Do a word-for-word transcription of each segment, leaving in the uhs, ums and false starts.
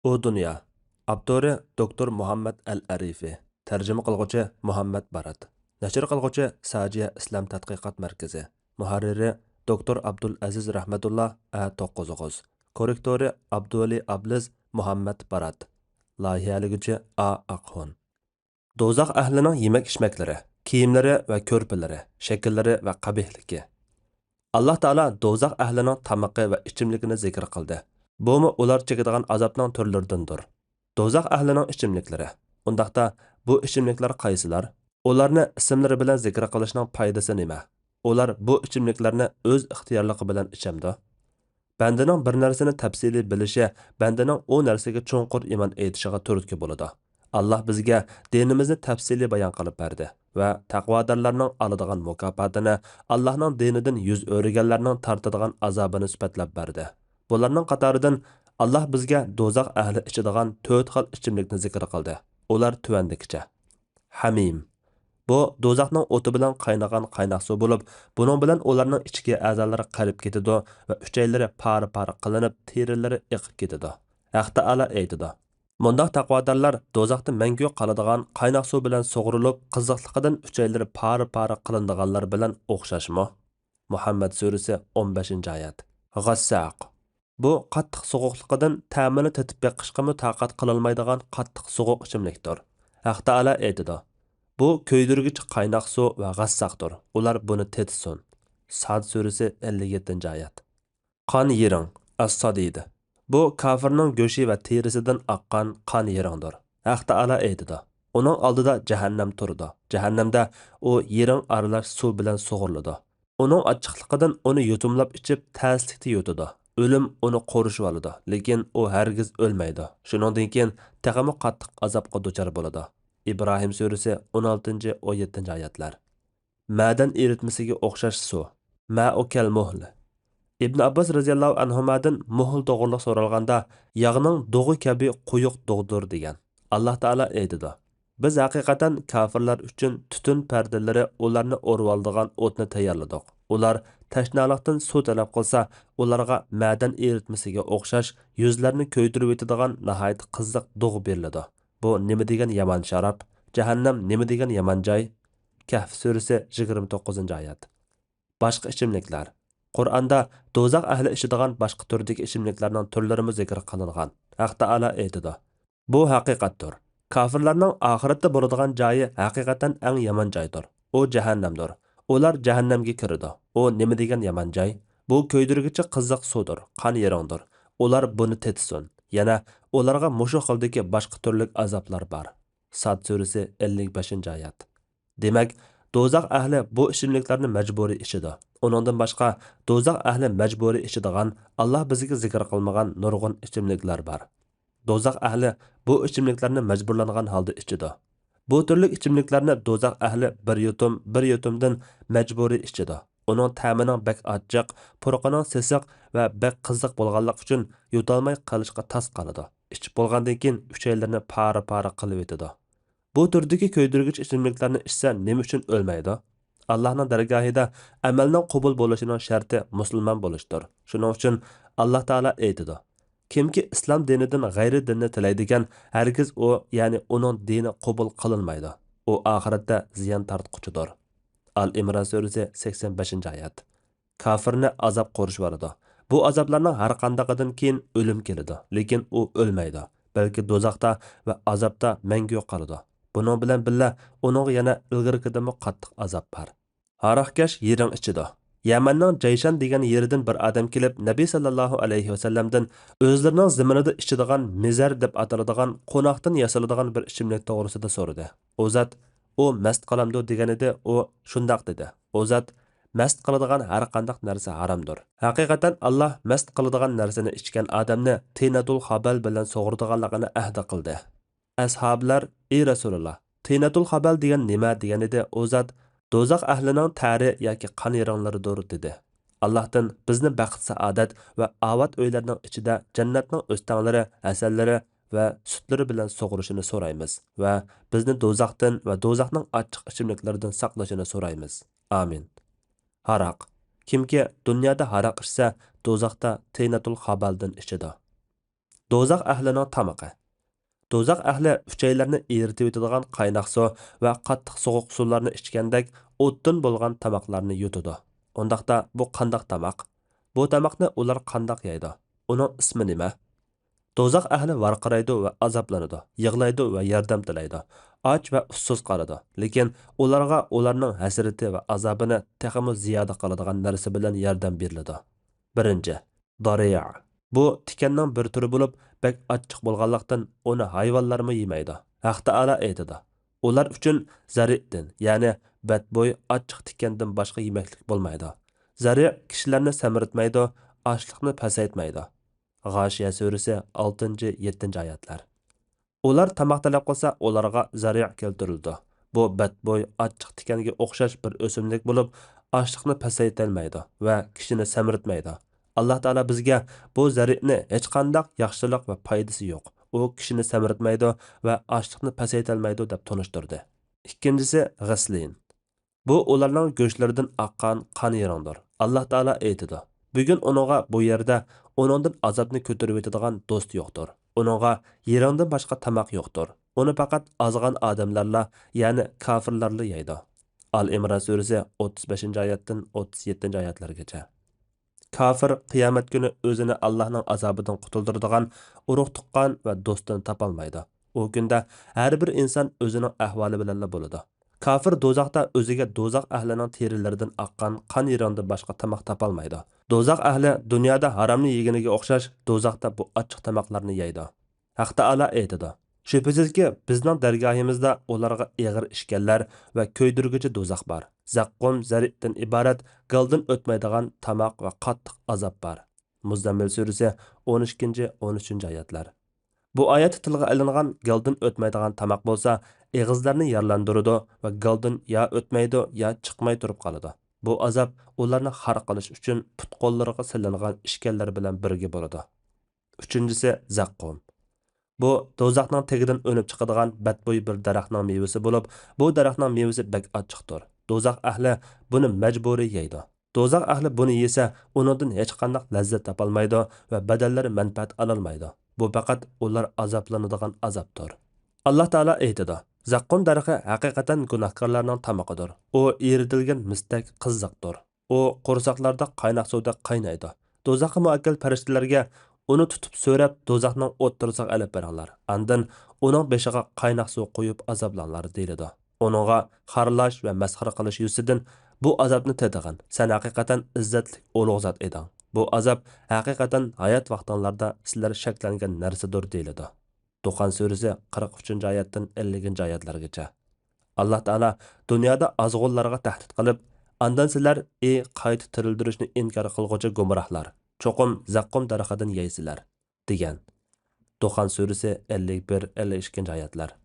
ئۇ دۇنيا. ئاپتورى دوكتور مۇھەممەد ئەل ئەرىفى. تەرجىمە قىلغۇچى مۇھەممەد بارات. نەشر قىلغۇچى ساجىيە ئىسلام تەتقىقات مەركىزى. مۇھەررىرى دوكتور ئابدۇلئەزىز رەھمەتۇللا ئە توققۇز ئوغۇز. كوررېكتورى ئابدۇۋەلى ئابلىز مۇھەممەد بارات. لايىھەلىگۈچى ئا ئاقھۇن. دوزاخ ئەھلىنىڭ يېمەك-ئىچمەكلىرى، كىيىملىرى ۋە كۆرپىلىرى، شەكىللىرى ۋە قەبىھلىكى. ئاللاھ تائالا دوزاخ ئەھلىنىڭ تامىقى ۋە ئىچىملىكىنى زىكىر قىلدى. بۇمۇ ئۇلار چېكىدىغان ئازابنىڭ تۈرلىرىدىندۇر. دوزاخ ئەھلىنىڭ ئىچىملىكلىرى. ئۇنداقتا، بۇ ئىچىملىكلەر قايسىلار؟ ئۇلارنى ئىسىملىرى بىلەن زىكىر قىلىشنىڭ پايدىسى نېمە؟ ئۇلار بۇ ئىچىملىكلەرنى ئۆز ئىختىيارلىقى بىلەن ئىچەمدۇ؟ بەندىنىڭ بىر نەرسىنى تەپسىلىي بىلىشى بەندىنىڭ ئۇ نەرسىگە چوڭقۇر ئىمان ئېيتىشىغا تۈرتكە بولىدۇ. ئاللاھ بىزگە دىنىمىزنى تەپسىلىي بايان قىلىپ بەردى ۋە تەقۋادارلارنىڭ ئالىدىغان مۇكاپاتىنى، ئاللاھنىڭ دىنىدىن يۈز ئۆرۈگەنلەرنىڭ تارتىدىغان ئازابىنى سۈپەتلەپ بەردى. بۇلارنىڭ قاتارىدىن، ئاللاھ بىزگە دوزاخ ئەھلى ئىچىدىغان تۆت خىل ئىچىملىكنى زىكىر قىلدى. ئۇلار تۆۋەندىكىچە. ھەمىم. بۇ دوزاخنىڭ ئوتى بىلەن قاينىغان قايناق سۇ بولۇپ، بۇنىڭ بىلەن ئۇلارنىڭ ئىچكى ئەزالىرى قېرىپ كېتىدۇ ۋە ئۈچەيلىرى پارە-پارە قىلىنىپ، تېرىلىرى ئېقىپ كېتىدۇ. ھەق تائالا ئېيتىدۇ، مۇنداق تەقۋادارلار دوزاختا مەڭگۈ قالىدىغان قايناق سۇ بىلەن سۇغۇرۇلۇپ، قىزىقلىقىدىن ئۈچەيلىرى پارە-پارە قىلىنىدىغانلار بىلەن ئوخشاشمۇ؟ مۇھەممەد سۈرىسى، ئون بەشىنچى ئايەت. غەسساق. بۇ قاتتىق سوغۇقلۇقىدىن تەمىنى تېتىپ بېقىشقىمۇ تاقەت قىلالمايدىغان قاتتىق سوغۇق ئىچىملىكتۇر. ھەق تائالا ئېيتىدۇ، بۇ كۆيدۈرگۈچى قايناق سۇ ۋە غەسساقتۇر. ئۇلار بۇنى تېتىسۇن. ساد سۈرىسى، ئەللىك يەتتىنچى ئايەت. قان يىرىڭ، ئەس-سادىد. بۇ كاپىرنىڭ گۆشى ۋە تېرىسىدىن ئاققان قان يىرىڭدۇر. ھەق تائالا ئېيتىدۇ، ئۇنىڭ ئالدىدا جەھەننەم تۇرىدۇ. جەھەننەمدە ئۇ يىرىڭ ئارىلاش سۇ بىلەن سۇغۇرۇلىدۇ. ئۇنىڭ ئاچچىقلىقىدىن ئۇنى يۇتۇملاپ ئىچىپ، تەسلىكتە يۇتىدۇ. ئۆلۈم ئۇنى قورشىۋالىدۇ، لېكىن ئۇ ھەرگىز ئۆلمەيدۇ. شۇنىڭدىن كېيىن تېخىمۇ قاتتىق ئازابقا دۇچار بولىدۇ. ئىبراھىم سۈرىسى، ئون ئالتىنچى، ئون يەتتىنچى ئايەتلەر. مەدەن ئېرىتمىسىگە ئوخشاش سۇ. مەئۇكەل مۇھل. ئىبن ئابباس رەزىياللاھۇ ئەنھۇمادىن مۇھل توغرىلىق سورالغاندا، ياغنىڭ دۇغى كەبى قويۇق دۇغدۇر دېگەن. ئاللاھ تائالا ئېيتىدۇ، بىز ھەقىقەتەن كاپىرلار ئۈچۈن تۈتۈن پەردىلىرى ئۇلارنى ئورىۋالىدىغان ئوتنى تەييارلىدۇق. ئۇلار تەشنالىقتىن سۇ تەلەپ قىلسا، ئۇلارغا مەدەن ئېرىتمىسىگە ئوخشاش يۈزلەرنى كۆيدۈرۈۋېتىدىغان ناھايىتى قىزىق دۇغ بېرىلىدۇ. بۇ نېمە دېگەن يامان شاراب! جەھەننەم نېمە دېگەن يامان جاي! كەھف سۈرىسى، يىگىرمە توققۇزىنچى ئايەت. باشقا ئىچىملىكلەر. قۇرئاندا دوزاخ ئەھلى ئىچىدىغان باشقا تۈردىكى ئىچىملىكلەرنىڭ تۈرلىرىمۇ زىكىر قىلىنغان. ھەق تائالا ئېيتىدۇ، بۇ ھەقىقەتتۇر. كاپىرلارنىڭ ئاخىرەتتە بولىدىغان جايى ھەقىقەتەن ئەڭ يامان جايدۇر. ئۇ جەھەننەمدۇر. ئۇلار جەھەننەمگە كىرىدۇ. ئۇ نېمە دېگەن يامان جاي! بۇ كۆيدۈرگۈچى قىزىق سۇدۇر، قان يىرىڭدۇر. ئۇلار بۇنى تېتىسۇن. يەنە ئۇلارغا مۇشۇ خىلدىكى باشقا تۈرلۈك ئازابلار بار. ساد سۈرىسى، ئەللىك بەشىنچى ئايەت. دېمەك، دوزاخ ئەھلى بۇ ئىچىملىكلەرنى مەجبۇرىي ئىچىدۇ. ئۇنىڭدىن باشقا، دوزاخ ئەھلى مەجبۇرىي ئىچىدىغان، ئاللاھ بىزگە زىكىر قىلمىغان نۇرغۇن ئىچىملىكلەر بار. دوزاخ ئەھلى بۇ ئىچىملىكلەرنى مەجبۇرلانغان ھالدا ئىچىدۇ. بۇ تۈرلۈك ئىچىملىكلەرنى دوزاخ ئەھلى بىر يۇتۇم، بىر يۇتۇمدىن مەجبۇرىي ئىچىدۇ. ئۇنىڭ تەمىنىڭ بەك ئاچچىق، پۇرىقىنىڭ سېسىق ۋە بەك قىزىق بولغانلىقى ئۈچۈن يۇتالماي قېلىشقا تاس قالىدۇ. ئىچىپ بولغاندىن كېيىن ئۈچەيلىرىنى پارە-پارە قىلىۋېتىدۇ. بۇ تۈردىكى كۆيدۈرگۈچ ئىچىملىكلەرنى ئىچسە نېمە ئۈچۈن ئۆلمەيدۇ؟ ئاللاھنىڭ دەرگاھىدا ئەمەلنىڭ قوبۇل بولۇشىنىڭ شەرتى مۇسۇلمان بولۇشتۇر. شۇنىڭ ئۈچۈن ئاللاھ تائالا ئېيتىدۇ، كىمكى ئىسلام دىنىدىن غەيرىي دىننى تىلەيدىكەن، ھەرگىز ئۇ، يەنى ئۇنىڭ دىنى قوبۇل قىلىنمايدۇ. ئۇ ئاخىرەتتە زىيان تارتقۇچىدۇر. ئال ئىمران سۈرىسى، سەكسەن بەشىنچى ئايەت. كاپىرنى ئازاب قورشىۋالىدۇ. بۇ ئازابلارنىڭ ھەرقاندىقىدىن كېيىن ئۆلۈم كېلىدۇ، لېكىن ئۇ ئۆلمەيدۇ، بەلكى دوزاختا ۋە ئازابتا مەڭگۈ قالىدۇ. بۇنىڭ بىلەن بىللە، ئۇنىڭغا يەنە ئىلگىرىكىدىنمۇ قاتتىق ئازاب بار. ھاراقكەش يىرىڭ ئىچىدۇ. يەمەننىڭ جەيشان دېگەن يېرىدىن بىر ئادەم كېلىپ، نەبى ساللاللاھۇ ئەلەيھى ۋەسەللەمدىن ئۆزلىرىنىڭ زېمىنىدا ئىچىدىغان مىزەر دەپ ئاتىلىدىغان قوناقتىن ياسىلىدىغان بىر ئىچىملىك توغرىسىدا سورىدى. ئۇ زات، ئۇ مەست قىلامدۇ دېگەنىدى، ئۇ شۇنداق دېدى. ئۇ زات، مەست قىلىدىغان ھەرقانداق نەرسە ھارامدۇر. ھەقىقەتەن ئاللاھ مەست قىلىدىغان نەرسىنى ئىچكەن ئادەمنى تىنەتۇل خابال بىلەن سۇغۇرىدىغانلىقىنى ئەھدە قىلدى. ئەسھابىلەر، ئى رەسۇلاللاھ، تىنەتۇل خابال دېگەن نېمە؟ دېگەنىدى، ئۇ زات، دوزاخ ئەھلىنىڭ تەرى ياكى قان يىرىڭلىرىدۇر، دېدى. ئاللاھتىن بىزنى بەخت-سائادەت ۋە ئاۋات ئۆيلەرنىڭ ئىچىدە جەننەتنىڭ ئۆستەڭلىرى، ھەسەللىرى ۋە سۈتلىرى بىلەن سۇغۇرۇشىنى سورايمىز ۋە بىزنى دوزاختىن ۋە دوزاخنىڭ ئاچچىق ئىچىملىكلىرىدىن ساقلىشىنى سورايمىز. ئامىن. ھاراق. كىمكى دۇنيادا ھاراق ئىچسە، دوزاختا تىنەتۇل خابالدىن ئىچىدۇ. دوزاخ ئەھلىنىڭ تامىقى. دوزاخ ئەھلى ئۈچەيلەرنى ئېرىتىۋېتىدىغان قايناق سۇ ۋە قاتتىق سوغۇق سۇلارنى ئىچكەندەك ئوتتىن بولغان تاماقلارنى يۇتىدۇ. ئۇنداقتا بۇ قانداق تاماق؟ بۇ تاماقنى ئۇلار قانداق يەيدۇ؟ ئۇنىڭ ئىسمى نېمە؟ دوزاخ ئەھلى ۋارقىرايدۇ ۋە ئازابلىنىدۇ، يىغلايدۇ ۋە ياردەم تىلەيدۇ، ئاچ ۋە ئۇسسۇز قالىدۇ. لېكىن ئۇلارغا ئۇلارنىڭ ھەسرىتى ۋە ئازابىنى تېخىمۇ زىيادە قىلىدىغان نەرسە بىلەن ياردەم بېرىلىدۇ. بىرىنچى، دارىئ. بۇ تىكەننىڭ بىر تۈرى بولۇپ، بەك ئاچچىق بولغانلىقتىن، ئۇنى ھايۋانلارمۇ يېمەيدۇ. ھەق تائالا ئېيتىدۇ، ئۇلار ئۈچۈن زەرىئدىن، يەنى بەتبوي ئاچچىق تىكەندىن باشقا يېمەكلىك بولمايدۇ. زەرىئ كىشىلەرنى سەمرىتمەيدۇ، ئاچلىقنى پەسەيتمەيدۇ. غاشىيە سۈرىسى، ئالتىنچى، يەتتىنچى ئايەتلەر. ئۇلار تاماق تەلەپ قىلسا، ئۇلارغا زەرىئ كەلتۈرۈلىدۇ. بۇ بەتبوي ئاچچىق تىكەنگە ئوخشاش بىر ئۆسۈملۈك بولۇپ، ئاچلىقنى پەسەيتەلمەيدۇ ۋە كىشىنى سەمرىتمەيدۇ. ئاللا تائالا بىزگە بۇ زەرىئنى ھېچقانداق ياخشىلىق ۋە پايدىسى يوق، ئۇ كىشىنى سەمرىتمەيدۇ ۋە ئاچلىقنى پەسەيتەلمەيدۇ دەپ تونۇشتۇردى. ئىككىنچىسى، غىسلىن. بۇ ئۇلارنىڭ گۆشلىرىدىن ئاققان قان يىرىڭدۇر. ئاللا تائالا ئېيتىدۇ، بۈگۈن ئۇنىڭغا بۇ يەردە ئۇنىڭدىن ئازابنى كۆتۈرۈۋېتىدىغان دوست يوقتۇر. ئۇنىڭغا يىرىڭدىن باشقا تاماق يوقتۇر. ئۇنى پەقەت ئازغان ئادەملەرلا، يەنى كاپىرلارلا يەيدۇ. ئال ئىمران سۈرىسى، ئوتتۇز بەشىنچى ئايەتتىن ئوتتۇز يەتتىنچى ئايەتلەرگىچە. كاپىر قىيامەت كۈنى ئۆزىنى ئاللاھنىڭ ئازابىدىن قۇتۇلدۇرىدىغان ئۇرۇق-تۇغقان ۋە دوستىنى تاپالمايدۇ. ئۇ كۈندە ھەر بىر ئىنسان ئۆزىنىڭ ئەھۋالى بىلەنلا بولىدۇ. كاپىر دوزاختا ئۆزىگە دوزاخ ئەھلىنىڭ تېرىلىرىدىن ئاققان قان يىرىڭدىن باشقا تاماق تاپالمايدۇ. دوزاخ ئەھلى دۇنيادا ھارامنى يېگىنىگە ئوخشاش دوزاختا بۇ ئاچچىق تاماقلارنى يەيدۇ. ھەق تائالا ئېيتىدۇ، شۈبھىسىزكى، بىزنىڭ دەرگاھىمىزدا ئۇلارغا ئېغىر ئىشكەنلەر ۋە كۆيدۈرگۈچى دوزاخ بار. زەققۇم، زەرىئدىن ئىبارەت گالدىن ئۆتمەيدىغان تاماق ۋە قاتتىق ئازاب بار. مۇززەممىل سۈرىسى، ئون ئىككىنچى، ئون ئۈچىنچى ئايەتلەر. بۇ ئايەتتە تىلغا ئېلىنغان گالدىن ئۆتمەيدىغان تاماق بولسا، ئېغىزلارنى يارىلاندۇرىدۇ ۋە گالدىن يا ئۆتمەيدۇ، يا چىقماي تۇرۇپ قالىدۇ. بۇ ئازاب ئۇلارنى خار قىلىش ئۈچۈن پۇت-قوللىرىغا سېلىنغان ئىشكەنلەر بىلەن بىرگە بولىدۇ. ئۈچىنچىسى، زەققۇم. بۇ دوزاخنىڭ تېگىدىن ئۈنۈپ چىقىدىغان بەتبۇي بىر دەرەخنىڭ مېۋىسى بولۇپ، بۇ دەرەخنىڭ مېۋىسى بەك ئاچچىقتۇر. دوزاخ ئەھلى بۇنى مەجبۇرىي يەيدۇ. دوزاخ ئەھلى بۇنى يېسە، ئۇنىڭدىن ھېچقانداق لەززەت تاپالمايدۇ ۋە بەدەنلىرى مەنپەئەت ئالالمايدۇ. بۇ پەقەت ئۇلار ئازابلىنىدىغان ئازابتۇر. ئاللا تائالا ئېيتىدۇ، زەققۇم دەرىخى ھەقىقەتەن گۇناھكارلارنىڭ تامىقىدۇر. ئۇ ئېرىتىلگەن مىستەك قىزىقتۇر. ئۇ قورساقلاردا قايناق سۇدەك قاينايدۇ. دوزاخقا مۇئەككەل پەرىشتىلەرگە، ئۇنى تۇتۇپ سۆرەپ، دوزاخنىڭ ئوتتۇرىسىغا ئېلىپ بېرىڭلار. ئاندىن ئۇنىڭ بېشىغا قايناق سۇ قۇيۇپ ئازابلاڭلار، دېيىلىدۇ. ئۇنىڭغا خارلاش ۋە مەسخىرە قىلىش يۈزىسىدىن، بۇ ئازابنى تېتىغىن، سەن ھەقىقەتەن ئىززەتلىك، ئۇلۇغ زات ئىدىڭ. بۇ ئازاب ھەقىقەتەن ھايات ۋاقتىڭلاردا سىلەر شەكلەنگەن نەرسىدۇر، دېيىلىدۇ. دۇخان سۈرىسى، قىرىق ئۈچىنچى ئايەتتىن ئەللىكىنچى ئايەتلەرگىچە. ئاللا تائالا دۇنيادا ئازغۇنلارغا تەھدىت قىلىپ، ئاندىن سىلەر، ئى قايتا تىرىلدۈرۈشنى ئىنكار قىلغۇچى گۇمراھلار، چوقۇم زەققۇم دەرىخىدىن يەيسىلەر، دېگەن. دۇخان سۈرىسى، ئەللىك بىر، ئەللىك ئىككىنچى ئايەتلەر.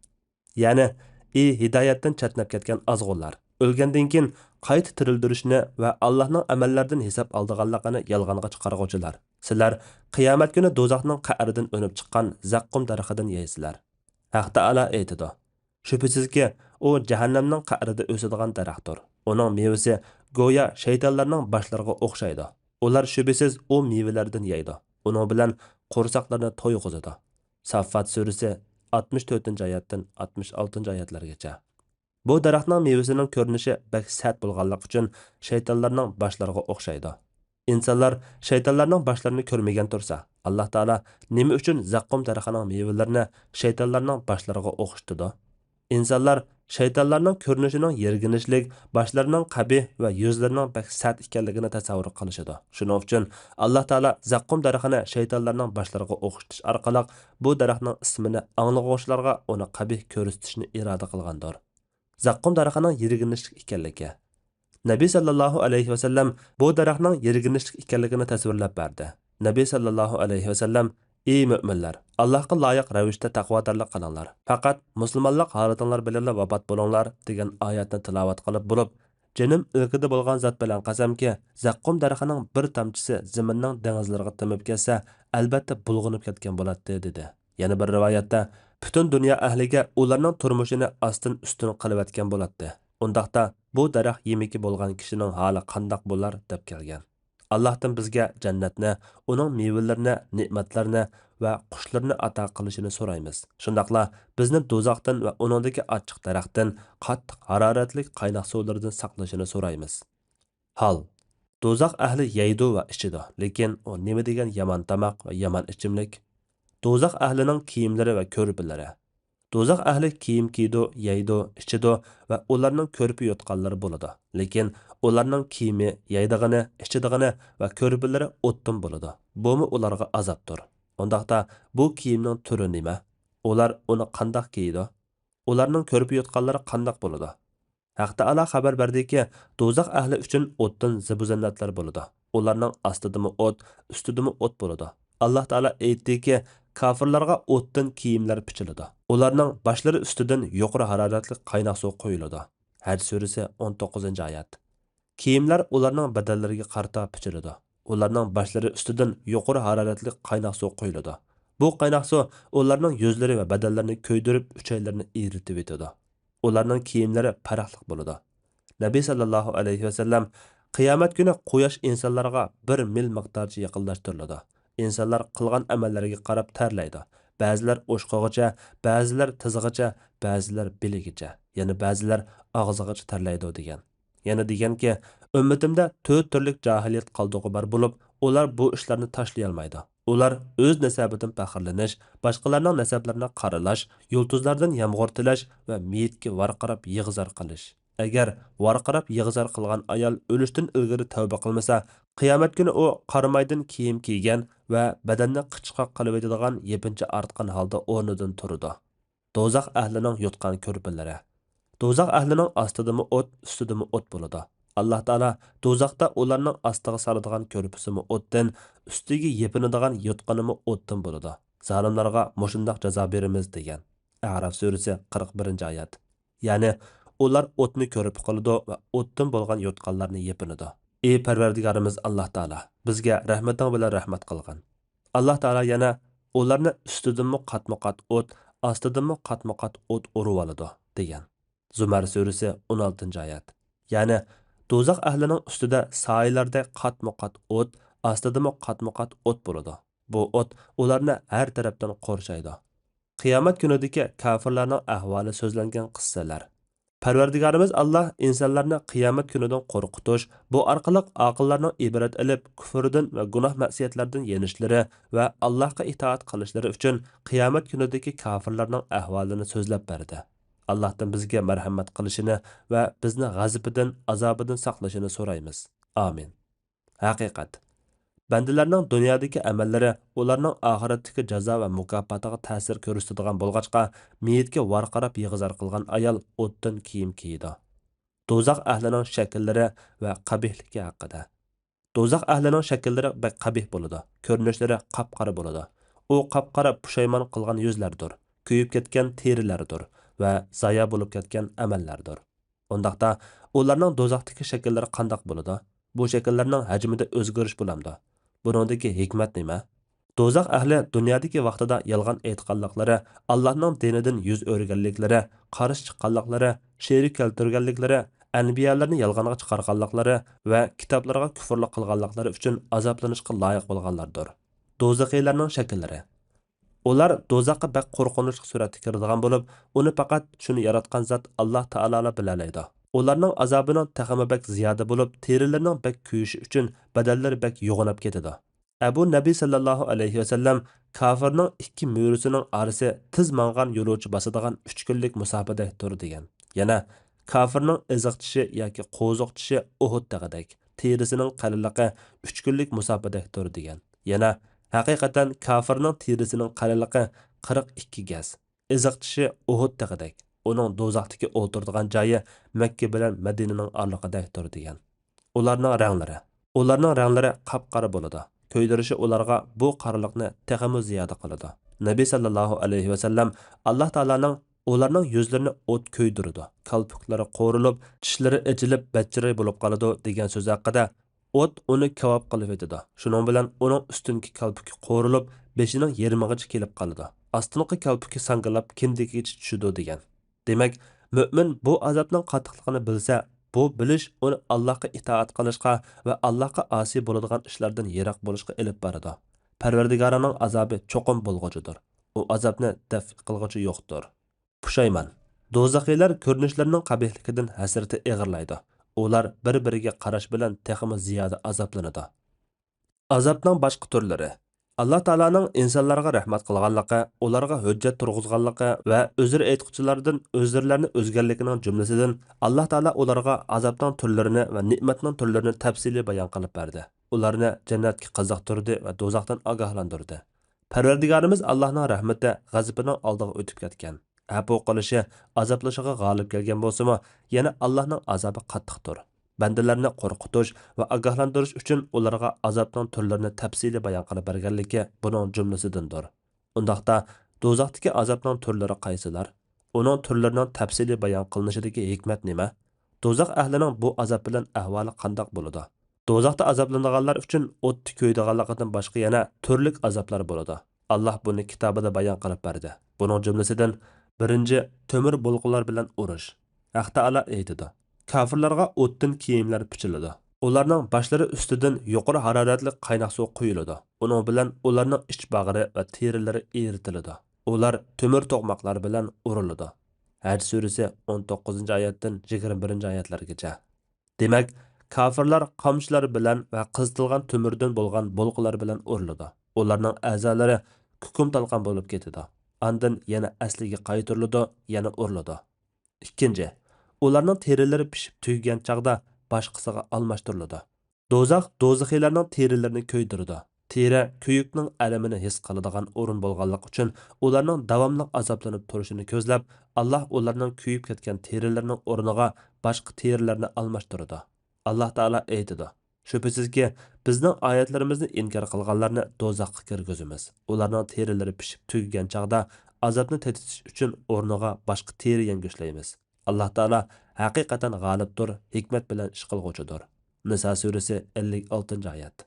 يەنى، ئى ھىدايەتتىن چەتنەپ كەتكەن ئازغۇنلار، ئۆلگەندىن كېيىن قايتا تىرىلدۈرۈشنى ۋە ئاللانىڭ ئەمەللەردىن ھېساب ئالىدىغانلىقىنى يالغانغا چىقارغۇچىلار، سىلەر قىيامەت كۈنى دوزاخنىڭ قەئرىدىن ئۈنۈپ چىققان زەققۇم دەرىخىدىن يەيسىلەر. ھەق تائالا ئېيتىدۇ، شۈبھىسىزكى، ئۇ جەھەننەمنىڭ قەئرىدە ئۆسىدىغان دەرەختۇر. ئۇنىڭ مېۋىسى گويا شەيتانلارنىڭ باشلىرىغا ئوخشايدۇ. ئۇلار شۈبھىسىز ئۇ مېۋىلەردىن يەيدۇ. ئۇنىڭ بىلەن قورساقلىرىنى تويغۇزىدۇ. ساففات سۈرىسى، ئاتمىش تۆتىنچى ئايەتتىن ئاتمىش ئالتىنچى ئايەتلەرگىچە. بۇ دەرەخنىڭ مېۋىسىنىڭ كۆرۈنۈشى بەك سەت بولغانلىقى ئۈچۈن شەيتانلارنىڭ باشلىرىغا ئوخشايدۇ. ئىنسانلار شەيتانلارنىڭ باشلىرىنى كۆرمىگەن تۇرسا، ئاللا تائالا نېمە ئۈچۈن زەققۇم دەرىخىنىڭ مېۋىلىرىنى شەيتانلارنىڭ باشلىرىغا ئوخشىتىدۇ؟ ئىنسانلار شەيتانلارنىڭ كۆرۈنۈشىنىڭ يىرگىنچلىك، باشلىرىنىڭ قەبىھ ۋە يۈزلىرىنىڭ بەك سەت ئىكەنلىكىنى تەسەۋۋۇر قىلىشىدۇ. شۇنىڭ ئۈچۈن ئاللا تائالا زەققۇم دەرىخىنى شەيتانلارنىڭ باشلىرىغا ئوخشىتىش ئارقىلىق بۇ دەرەخنىڭ ئىسمىنى ئاڭلىغۇچىلارغا ئۇنى قەبىھ كۆرسىتىشنى ئىرادە قىلغاندۇر. زەققۇم دەرىخىنىڭ يىرگىنچلىك ئىكەنلىكى. نەبى سەللەللاھۇ ئەلەيھى ۋەسەللەم بۇ دەرەخنىڭ يىرگىنچلىك ئىكەنلىكىنى تەسۋىرلەپ بەردى. نەبى سەللەللاھۇ ئەلەيھى ۋەسەللەم، ئى مۆمىنلەر، ئاللاھقا لايىق رەۋىشتە تەقۋادارلىق قىلىڭلار، پەقەت مۇسۇلمانلىق ھالىتىڭلار بىلەنلا ۋاپات بولۇڭلار، دېگەن ئايەتنى تىلاۋەت قىلىپ بولۇپ، جېنىم ئىلكىدە بولغان زات بىلەن قەسەمكى، زەققۇم دەرىخىنىڭ بىر تامچىسى زېمىننىڭ دېڭىزلىرىغا تېمىپ كەتسە، ئەلبەتتە بۇلغىنىپ كەتكەن بولاتتى، دېدى. يەنە بىر رىۋايەتتە، پۈتۈن دۇنيا ئەھلىگە ئۇلارنىڭ تۇرمۇشىنى ئاستىن-ئۈستۈن قىلىۋەتكەن بولاتتى. ئۇنداقتا، بۇ دەرەخ يېمىكى بولغان كىشىنىڭ ھالى قانداق بولار؟ دەپ كەلگەن. ئاللاھتىن بىزگە جەننەتنى، ئۇنىڭ مېۋىلىرىنى، نېمەتلىرىنى ۋە قۇشلىرىنى ئاتا قىلىشىنى سورايمىز. شۇنداقلا بىزنى دوزاختىن ۋە ئۇنىڭدىكى ئاچچىق دەرەختىن، قاتتىق ھارارەتلىك قايناق سۇلىرىدىن ساقلىشىنى سورايمىز. ھال. دوزاخ ئەھلى يەيدۇ ۋە ئىچىدۇ، لېكىن ئۇ نېمە دېگەن يامان تاماق ۋە يامان ئىچىملىك! دوزاخ ئەھلىنىڭ كىيىملىرى ۋە كۆرپىلىرى. دوزاخ ئەھلى كىيىم كىيىدۇ، يەيدۇ، ئىچىدۇ ۋە ئۇلارنىڭ كۆرپە يوتقانلىرى بولىدۇ. لېكىن ئۇلارنىڭ كىيىمى، يەيدىغىنى، ئىچىدىغىنى ۋە كۆرپىلىرى ئوتتىن بولىدۇ. بۇمۇ ئۇلارغا ئازابتۇر. ئۇنداقتا بۇ كىيىمنىڭ تۈرى نېمە؟ ئۇلار ئۇنى قانداق كىيىدۇ؟ ئۇلارنىڭ كۆرپە يوتقانلىرى قانداق بولىدۇ؟ ھەق تائالا خەۋەر بەردىكى، دوزاخ ئەھلى ئۈچۈن ئوتتىن زىبۇزىننەتلەر بولىدۇ. ئۇلارنىڭ ئاستىدىمۇ ئوت، ئۈستىدىمۇ ئوت بولىدۇ. ئاللاھ تائالا ئېيتتىكى، كاپىرلارغا ئوتتىن كىيىملەر پىچىلىدۇ. ئۇلارنىڭ باشلىرى ئۈستىدىن يۇقىرى ھارارەتلىك قايناق سۇ قۇيۇلىدۇ. ھەج سۈرىسى، ئون توققۇزىنچى ئايەت. كىيىملەر ئۇلارنىڭ بەدەنلىرىگە قارىتا پىچىلىدۇ. ئۇلارنىڭ باشلىرى ئۈستىدىن يۇقىرى ھارارەتلىك قايناق سۇ قۇيۇلىدۇ. بۇ قايناق سۇ ئۇلارنىڭ يۈزلىرى ۋە بەدەنلىرىنى كۆيدۈرۈپ، ئۈچەيلىرىنى ئېرىتىۋېتىدۇ. ئۇلارنىڭ كىيىملىرى پەرقلىق بولىدۇ. نەبى سەللەللاھۇ ئەلەيھى ۋەسەللەم، قىيامەت كۈنى قۇياش ئىنسانلارغا بىر مىل مىقدارچە يېقىنلاشتۇرۇلىدۇ. ئىنسانلار قىلغان ئەمەللىرىگە قاراپ تەرلەيدۇ. بەزىلەر ئوشقىغىچە، بەزىلەر تىزىغىچە، بەزىلەر بېلىگىچە، يەنە بەزىلەر ئاغزىغىچە تەرلەيدۇ، دېگەن. يەنە دېگەنكى، ئۈممىتىمدە تۆت تۈرلۈك جاھىلىيەت قالدۇقى بار بولۇپ، ئۇلار بۇ ئىشلارنى تاشلىيالمايدۇ. ئۇلار ئۆز نەسەبىدىن پەخىرلىنىش، باشقىلارنىڭ نەسەبلىرىنى قارىلاش، يۇلتۇزلاردىن يامغۇر تىلەش ۋە مېيىتكە ۋارقىراپ يىغا-زار قىلىش. ئەگەر ۋارقىراپ يىغا-زار قىلغان ئايال ئۆلۈشتىن ئىلگىرى تەۋبە قىلمىسا، قىيامەت كۈنى ئۇ قارامايدىن كىيىم كىيگەن ۋە بەدەننى قىچقاق قىلىۋېتىدىغان يېپىنچا ئارتقان ھالدا ئورنىدىن تۇرىدۇ. دوزاخ ئەھلىنىڭ يوتقان كۆرپىلىرى. دوزاخ ئەھلىنىڭ ئاستىدىمۇ ئوت، ئۈستىدىمۇ ئوت بولىدۇ. ئاللاھ تائالا دوزاختا ئۇلارنىڭ ئاستىغا سالىدىغان كۆرپىسىمۇ ئوتتىن، ئۈستىگە يېپىنىدىغان يوتقىنىمۇ ئوتتىن بولىدۇ. زالىملارغا مۇشۇنداق جازا بېرىمىز، دېگەن. ئەراف سۈرىسى، قىرىق بىرىنچى ئايەت. يەنى ئۇلار ئوتنى كۆرپە قىلىدۇ ۋە ئوتتىن بولغان يوتقانلارنى يېپىنىدۇ. ئى پەرۋەردىگارىمىز ئاللاھ تائالا، بىزگە رەھمىتىڭ بىلەن رەھمەت قىلغىن. ئاللاھ تائالا يەنە ئۇلارنى ئۈستىدىنمۇ قاتمۇ-قات ئوت، ئاستىدىنمۇ قاتمۇ-قات ئوت ئۇرۇۋالىدۇ، دېگەن. زۇمەر سۈرىسى، ئون ئالتىنچى ئايەت. يەنى دوزاخ ئەھلىنىڭ ئۈستىدە سايىلەردەك قاتمۇ-قات ئوت، ئاستىدىمۇ قاتمۇ-قات ئوت بولىدۇ. بۇ ئوت ئۇلارنى ھەر تەرەپتىن قورشايدۇ. قىيامەت كۈنىدىكى كاپىرلارنىڭ ئەھۋالى سۆزلەنگەن قىسسىلەر. پەرۋەردىگارىمىز ئاللاھ ئىنسانلارنى قىيامەت كۈنىدىن قورقۇتۇش، بۇ ئارقىلىق ئاقىللارنىڭ ئىبرەت ئېلىپ، كۈفرىدىن ۋە گۇناھ مەسىيەتلەردىن يېنىشلىرى ۋە ئاللاھقا ئىتائەت قىلىشلىرى ئۈچۈن قىيامەت كۈنىدىكى كاپىرلارنىڭ ئەھۋالىنى سۆزلەپ بەردى. ئاللاھتىن بىزگە مەرھەمەت قىلىشىنى ۋە بىزنى غەزىپىدىن، ئازابىدىن ساقلىشىنى سورايمىز. ئامىن. ھەقىقەت. بەندىلەرنىڭ دۇنيادىكى ئەمەللىرى ئۇلارنىڭ ئاخىرەتتىكى جازا ۋە مۇكاپاتىغا تەسىر كۆرسىتىدىغان بولغاچقا، مېيىتكە ۋارقىراپ يىغا-زار قىلغان ئايال ئوتتىن كىيىم كىيىدۇ. دوزاخ ئەھلىنىڭ شەكىللىرى ۋە قەبىھلىكى ھەققىدە. دوزاخ ئەھلىنىڭ شەكىللىرى بەك قەبىھ بولىدۇ، كۆرۈنۈشلىرى قاپقارا بولىدۇ. ئۇ قاپقارا پۇشايمان قىلغان يۈزلەردۇر، كۆيۈپ كەتكەن تېرىلەردۇر ۋە زايا بولۇپ كەتكەن ئەمەللەردۇر. ئۇنداقتا، ئۇلارنىڭ دوزاختىكى شەكىللىرى قانداق بولىدۇ؟ بۇ شەكىللەرنىڭ ھەجمىدە ئۆزگىرىش بولامدۇ؟ بۇنىڭدىكى ھېكمەت نېمە؟ دوزاخ ئەھلى دۇنيادىكى ۋاقتىدا يالغان ئېيتقانلىقلىرى، ئاللاھنىڭ دىنىدىن يۈز ئۆرۈگەنلىكلىرى، قارشى چىققانلىقلىرى، شېرىك كەلتۈرگەنلىكلىرى، ئەنبىيالارنى يالغانغا چىقارغانلىقلىرى ۋە كىتابلارغا كۇفرلۇق قىلغانلىقلىرى ئۈچۈن ئازابلىنىشقا لايىق بولغانلاردۇر. دوزىخىيلارنىڭ شەكىللىرى. ئۇلار دوزاخقا بەك قورقۇنچلۇق سۈرەتتە كىرىدىغان بولۇپ، ئۇنى پەقەت شۇنى ياراتقان زات ئاللاھ تائالالا بىلەلەيدۇ. ئۇلارنىڭ ئازابىنىڭ تېخىمۇ بەك زىيادە بولۇپ، تېرىلىرىنىڭ بەك كۆيۈشى ئۈچۈن بەدەنلىرى بەك يوغىناپ كېتىدۇ. ئەبۇ نەبى سەللەللاھۇ ئەلەيھى ۋەسەللەم، كاپىرنىڭ ئىككى مۈرىسىنىڭ ئارىسى تېز ماڭغان يولۇچى باسىدىغان ئۈچ كۈنلۈك مۇساپىدەكتۇر، دېگەن. يەنە، كاپىرنىڭ ئېزىق چىشى ياكى قوزۇق چىشى ئۇھۇد تېغىدەك، تېرىسىنىڭ قېلىنلىقى ئۈچ كۈنلۈك مۇساپىدەكتۇر، دېگەن. يەنە، ھەقىقەتەن كاپىرنىڭ تېرىسىنىڭ قېلىنلىقى قىرىق ئىككى گەز، ئېزىق چىشى ئۇھۇد تېغىدەك، ئۇنىڭ دوزاختىكى ئولتۇرىدىغان جايى مەككە بىلەن مەدىنىنىڭ ئارىلىقىدەكتۇر، دېگەن. ئۇلارنىڭ رەڭلىرى. ئۇلارنىڭ رەڭلىرى قاپقارا بولىدۇ. كۆيدۈرۈشى ئۇلارغا بۇ قارىلىقنى تېخىمۇ زىيادە قىلىدۇ. نەبى سەللەللاھۇ ئەلەيھى ۋەسەللەم، ئاللاھ تائالانىڭ «ئۇلارنىڭ يۈزلىرىنى ئوت كۆيدۈرىدۇ، كالپۇكلىرى قورۇلۇپ، چىشلىرى ئېچىلىپ، بەتچىراي بولۇپ قالىدۇ» دېگەن سۆزى ھەققىدە، «ئوت ئۇنى كاۋاپ قىلىۋېتىدۇ. شۇنىڭ بىلەن ئۇنىڭ ئۈستۈنكى كالپۇكى قورۇلۇپ، بېشىنىڭ يېرىمىغىچە كېلىپ قالىدۇ. ئاستىنقى كالپۇكى ساڭگىلاپ، كىندىكىگىچە چۈشىدۇ» دېگەن. دېمەك، مۆمىن بۇ ئازابنىڭ قاتتىقلىقىنى بىلسە، بۇ بىلىش ئۇنى ئاللاھقا ئىتائەت قىلىشقا ۋە ئاللاھقا ئاسىي بولىدىغان ئىشلاردىن يىراق بولۇشقا ئېلىپ بارىدۇ. پەرۋەردىگارىڭنىڭ ئازابى چوقۇم بولغۇچىدۇر. ئۇ ئازابنى دەفئ قىلغۇچى يوقتۇر. پۇشايمان. دوزاخىيلار كۆرۈنۈشلىرىنىڭ قەبىھلىكىدىن ھەسرىتى ئېغىرلايدۇ. ئۇلار بىر-بىرىگە قاراش بىلەن تېخىمۇ زىيادە ئازابلىنىدۇ. ئازابنىڭ باشقا تۈرلىرى. ئاللا تائالانىڭ ئىنسانلارغا رەھمەت قىلغانلىقى، ئۇلارغا ھۆججەت تۇرغۇزغانلىقى ۋە ئۆزرە ئېيتقۇچىلاردىن ئۆزرىلەرنى ئۈزگەنلىكىنىڭ جۈملىسىدىن، ئاللا تائالا ئۇلارغا ئازابنىڭ تۈرلىرىنى ۋە نېمەتنىڭ تۈرلىرىنى تەپسىلىي بايان قىلىپ بەردى. ئۇلارنى جەننەتكە قىزىقتۇردى ۋە دوزاختىن ئاگاھلاندۇردى. پەرۋەردىگارىمىز ئاللانىڭ رەھمىتى غەزىپىنىڭ ئالدىغا ئۆتۈپ كەتكەن. ئەپۇ قىلىشى، ئازابلىشىغا غالىب كەلگەن بولسىمۇ، يەنە ئاللانىڭ ئازابى قاتتىقتۇر. بەندىلەرنى قورقۇتۇش ۋە ئاگاھلاندۇرۇش ئۈچۈن ئۇلارغا ئازابنىڭ تۈرلىرىنى تەپسىلىي بايان قىلىپ بەرگەنلىكى بۇنىڭ جۈملىسىدىندۇر. ئۇنداقتا، دوزاختىكى ئازابنىڭ تۈرلىرى قايسىلار؟ ئۇنىڭ تۈرلىرىنىڭ تەپسىلىي بايان قىلىنىشىدىكى ھېكمەت نېمە؟ دوزاخ ئەھلىنىڭ بۇ ئازاب بىلەن ئەھۋالى قانداق بولىدۇ؟ دوزاختا ئازابلىنىدىغانلار ئۈچۈن ئوتتا كۆيىدىغانلىقىدىن باشقا يەنە تۈرلۈك ئازابلار بولىدۇ. ئاللا بۇنى كىتابىدا بايان قىلىپ بەردى. بۇنىڭ جۈملىسىدىن، بىرىنچى، تۆمۈر بولقىلار بىلەن ئۇرۇش. ھەق تائالا ئېيتىدۇ، كاپىرلارغا ئوتتىن كىيىملەر پىچىلىدۇ. ئۇلارنىڭ باشلىرى ئۈستىدىن يۇقىرى ھارارەتلىك قايناق سۇ قۇيۇلىدۇ. ئۇنىڭ بىلەن ئۇلارنىڭ ئىچ باغرى ۋە تېرىلىرى ئېرىتىلىدۇ. ئۇلار تۆمۈر توقماقلار بىلەن ئۇرۇلىدۇ. ھەج سۈرىسى ئون توققۇزىنچى ئايەتتىن يىگىرمە بىرىنچى ئايەتلەرگىچە. دېمەك، كاپىرلار قامچىلار بىلەن ۋە قىزىتىلغان تۆمۈردىن بولغان بولقىلار بىلەن ئۇرۇلىدۇ. ئۇلارنىڭ ئەزالىرى كۇكۇم تالقان بولۇپ كېتىدۇ. ئاندىن يەنە ئەسلىگە قايتۇرۇلىدۇ، يەنە ئۇرۇلىدۇ. ئىككىنچى، ئۇلارنىڭ تېرىلىرى پىشىپ تۈگىگەن چاغدا باشقىسىغا ئالماشتۇرۇلىدۇ. دوزاخ دوزىخىيلارنىڭ تېرىلىرىنى كۆيدۈرىدۇ. تېرە كۆيۈكنىڭ ئەلىمىنى ھېس قىلىدىغان ئورۇن بولغانلىقى ئۈچۈن، ئۇلارنىڭ داۋاملىق ئازابلىنىپ تۇرۇشىنى كۆزلەپ، ئاللا ئۇلارنىڭ كۆيۈپ كەتكەن تېرىلىرىنىڭ ئورنىغا باشقا تېرىلەرنى ئالماشتۇرىدۇ. ئاللا تائالا ئېيتىدۇ، شۈبھىسىزكى، بىزنىڭ ئايەتلىرىمىزنى ئىنكار قىلغانلارنى دوزاخقا كىرگۈزىمىز. ئۇلارنىڭ تېرىلىرى پىشىپ تۈگىگەن چاغدا ئازابنى تېتىتىش ئۈچۈن ئورنىغا باشقا تېرە يەڭگۈشلەيمىز. ئاللا تائالا ھەقىقەتەن غالىبتۇر، ھېكمەت بىلەن ئىش قىلغۇچىدۇر. نىسا سۈرىسى ئەللىك ئالتىنچى ئايەت.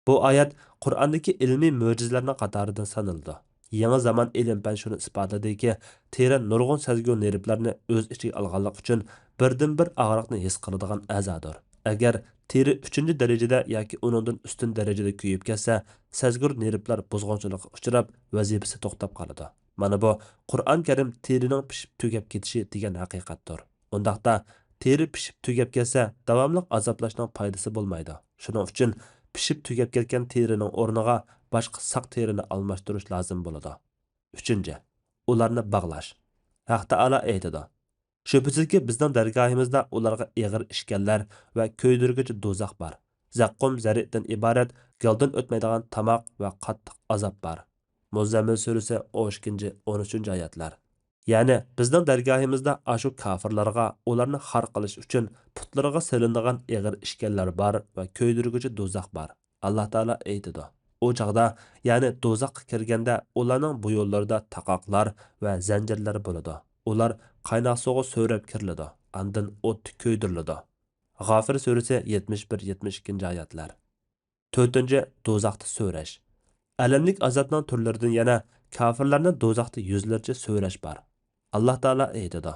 بۇ ئايەت قۇرئاندىكى ئىلمىي مۆجىزىلەرنىڭ قاتارىدىن سانىلىدۇ. يېڭى زامان ئىلىم-پەن شۇنى ئىسپاتلىدىكى، تېرە نۇرغۇن سەزگۈ نېرۋىلارنى ئۆز ئىچىگە ئالغانلىقى ئۈچۈن بىردىنبىر ئاغرىقنى ھېس قىلىدىغان ئەزادۇر. ئەگەر تېرە ئۈچىنچى دەرىجىدە ياكى ئۇنىڭدىن ئۈستۈن دەرىجىدە كۆيۈپ كەتسە، سەزگۈر نېرۋىلار بۇزغۇنچىلىققا ئۇچراپ، ۋەزىپىسى توختاپ قالىدۇ. مانا بۇ قۇرئان كەرىم تېرىنىڭ پىشىپ تۈگەپ كېتىشى دېگەن ھەقىقەتتۇر. ئۇنداقتا، تېرە پىشىپ تۈگەپ كەتسە، داۋاملىق ئازابلاشنىڭ پايدىسى بولمايدۇ. شۇنىڭ ئۈچۈن پىشىپ تۈگەپ كەتكەن تېرىنىڭ ئورنىغا باشقا ساق تېرىنى ئالماشتۇرۇش لازىم بولىدۇ. ئۈچىنچى، ئۇلارنى باغلاش. ھەق تائالا ئېيتىدۇ، شۈبھىسىزكى، بىزنىڭ دەرگاھىمىزدا ئۇلارغا ئېغىر ئىشكەنلەر ۋە كۆيدۈرگۈچى دوزاخ بار. زەققۇم زەرىدىن ئىبارەت گالدىن ئۆتمەيدىغان تاماق ۋە قاتتىق ئازاب بار. مۇززەممىل سۈرىسى ئون ئىككىنچى، ئون ئۈچىنچى ئايەتلەر. يەنى بىزنىڭ دەرگاھىمىزدا ئاشۇ كاپىرلارغا ئۇلارنى خار قىلىش ئۈچۈن پۇتلىرىغا سېلىنىدىغان ئېغىر ئىشكەنلەر بار ۋە كۆيدۈرگۈچى دوزاخ بار. ئاللا تائالا ئېيتىدۇ، ئۇ چاغدا، يەنى دوزاخقا كىرگەندە ئۇلارنىڭ بۇ يوللىرىدا تاقاقلار ۋە زەنجىرلەر بولىدۇ. ئۇلار قايناق سۇغا سۆرەپ كىرىلىدۇ، ئاندىن ئوتتا كۆيدۈرۈلىدۇ. غافىر سۈرىسى يەتمىش بىر، يەتمىش ئىككىنچى ئايەتلەر. تۆتىنچى، دوزاختا سۆرەش. ئەلەملىك ئازابنىڭ تۈرلىرىدىن يەنە كاپىرلارنى دوزاختا يۈزلەرچە سۆرەش بار. ئاللا تائالا ئېيتىدۇ،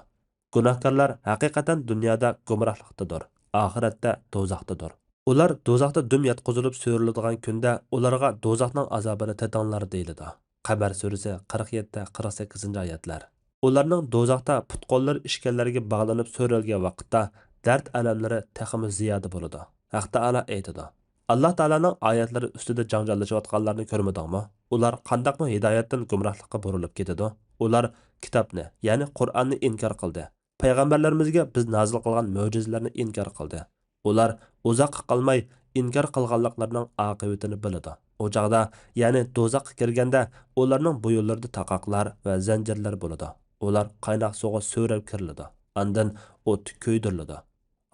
گۇناھكارلار ھەقىقەتەن دۇنيادا گۇمراھلىقتىدۇر، ئاخىرەتتە دوزاختىدۇر. ئۇلار دوزاختا دۈم ياتقۇزۇلۇپ سۆرىلىدىغان كۈندە ئۇلارغا دوزاخنىڭ ئازابىنى تېتىڭلار دېيىلىدۇ. قەمەر سۈرىسى قىرىق يەتتە، قىرىق سەككىزىنچى ئايەتلەر. ئۇلارنىڭ دوزاختا پۇت-قوللىرى ئىشكەنلەرگە باغلىنىپ سۆرەلگەن ۋاقىتتا دەرد-ئەلەملىرى تېخىمۇ زىيادە بولىدۇ. ھەق تائالا ئېيتىدۇ، ئاللا تائالانىڭ ئايەتلىرى ئۈستىدە جاڭجاللىشىۋاتقانلارنى كۆرمىدىڭمۇ؟ ئۇلار قانداقمۇ ھىدايەتتىن گۇمراھلىققا بۇرۇلۇپ كېتىدۇ؟ ئۇلار كىتابنى، يەنى قۇرئاننى ئىنكار قىلدى. پەيغەمبەرلىرىمىزگە بىز نازىل قىلغان مۆجىزىلەرنى ئىنكار قىلدى. ئۇلار ئۇزاققا قالماي ئىنكار قىلغانلىقلىرىنىڭ ئاقىۋىتىنى بىلىدۇ. ئۇ چاغدا، يەنى دوزاخقا كىرگەندە، ئۇلارنىڭ بويۇنلىرىدا تاقاقلار ۋە زەنجىرلەر بولىدۇ. ئۇلار قايناق سۇغا سۆرەپ كىرىلىدۇ. ئاندىن ئوتتا كۆيدۈرۈلىدۇ.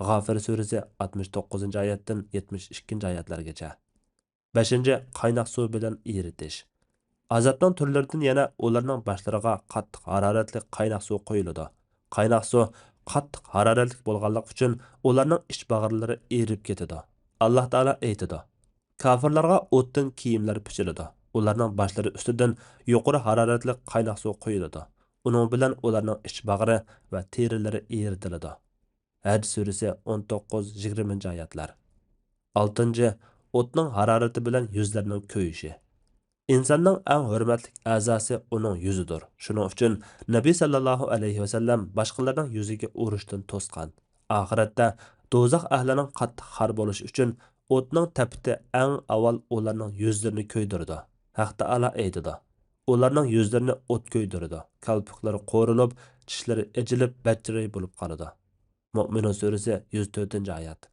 غافىر سۈرىسى ئاتمىش توققۇزىنچى ئايەتتىن يەتمىش ئىككىنچى ئايەتلەرگىچە. بەشىنچى، قايناق سۇ بىلەن ئېرىتىش. ئازابنىڭ تۈرلىرىدىن يەنە ئۇلارنىڭ باشلىرىغا قاتتىق ھارارەتلىك قايناق سۇ قۇيۇلىدۇ. قايناق سۇ قاتتىق ھارارەتلىك بولغانلىقى ئۈچۈن ئۇلارنىڭ ئىچ باغرىلىرى ئېرىپ كېتىدۇ. ئاللا تائالا ئېيتىدۇ، كاپىرلارغا ئوتتىن كىيىملەر پىچىلىدۇ. ئۇلارنىڭ باشلىرى ئۈستىدىن يۇقىرى ھارارەتلىك قايناق سۇ قۇيۇلىدۇ. ئۇنىڭ بىلەن ئۇلارنىڭ ئىچ باغرى ۋە تېرىلىرى ئېرىتىلىدۇ. ھەج سۈرىسى ئون توققۇز، يىگىرمىنچى ئايەتلەر. ئالتىنچى، ئوتنىڭ ھارارىتى بىلەن يۈزلەرنىڭ كۆيۈشى. ئىنساننىڭ ئەڭ ھۆرمەتلىك ئەزاسى ئۇنىڭ يۈزىدۇر. شۇنىڭ ئۈچۈن نەبى سەللەللاھۇ ئەلەيھى ۋەسەللەم باشقىلارنىڭ يۈزىگە ئۇرۇشتىن توسقان. ئاخىرەتتە دوزاخ ئەھلىنىڭ قاتتىق خار بولۇشى ئۈچۈن ئوتنىڭ تەپىتى ئەڭ ئاۋۋال ئۇلارنىڭ يۈزلىرىنى كۆيدۈرىدۇ. ھەق تائالا ئېيتىدۇ، ئۇلارنىڭ يۈزلىرىنى ئوت كۆيدۈرىدۇ، كالپۇكلىرى قورۇلۇپ، چىشلىرى ئېچىلىپ، بەتچىراي بولۇپ قالىدۇ. مۆمىنۇن سۈرىسى، يۈز تۆتىنچى ئايەت.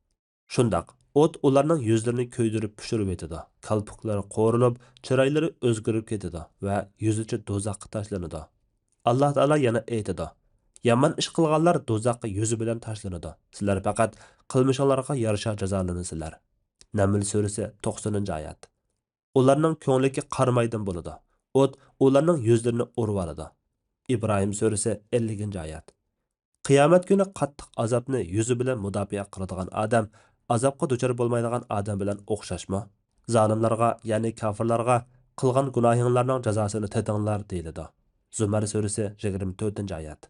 شۇنداق، ئوت ئۇلارنىڭ يۈزلىرىنى كۆيدۈرۈپ پىشۇرۇۋېتىدۇ، كالپۇكلىرى قورۇلۇپ، چىرايلىرى ئۆزگىرىپ كېتىدۇ ۋە يۈزىچە دوزاخقا تاشلىنىدۇ. ئاللا تائالا يەنە ئېيتىدۇ، يامان ئىش قىلغانلار دوزاخقا يۈزى بىلەن تاشلىنىدۇ، سىلەر پەقەت قىلمىشىڭلارغا يارىشا جازالىنىسىلەر. نەمل سۈرىسى، توقسىنىنچى ئايەت. ئۇلارنىڭ كۆڭلىكى قارا مايدىن بولىدۇ، ئوت ئۇلارنىڭ يۈزلىرىنى ئۇرۇۋالىدۇ. ئىبراھىم سۈرىسى، ئەللىكىنچى ئايەت. قىيامەت كۈنى قاتتىق ئازابنى يۈزى بىلەن مۇداپىئە قىلىدىغان ئادەم ئازابقا دۇچار بولمايدىغان ئادەم بىلەن ئوخشاشمۇ؟ زالىملارغا، يەنى كاپىرلارغا قىلغان گۇناھىڭلارنىڭ جازاسىنى تېتىڭلار دېيىلىدۇ. زۇمەر سۈرىسى، يىگىرمە تۆتىنچى ئايەت.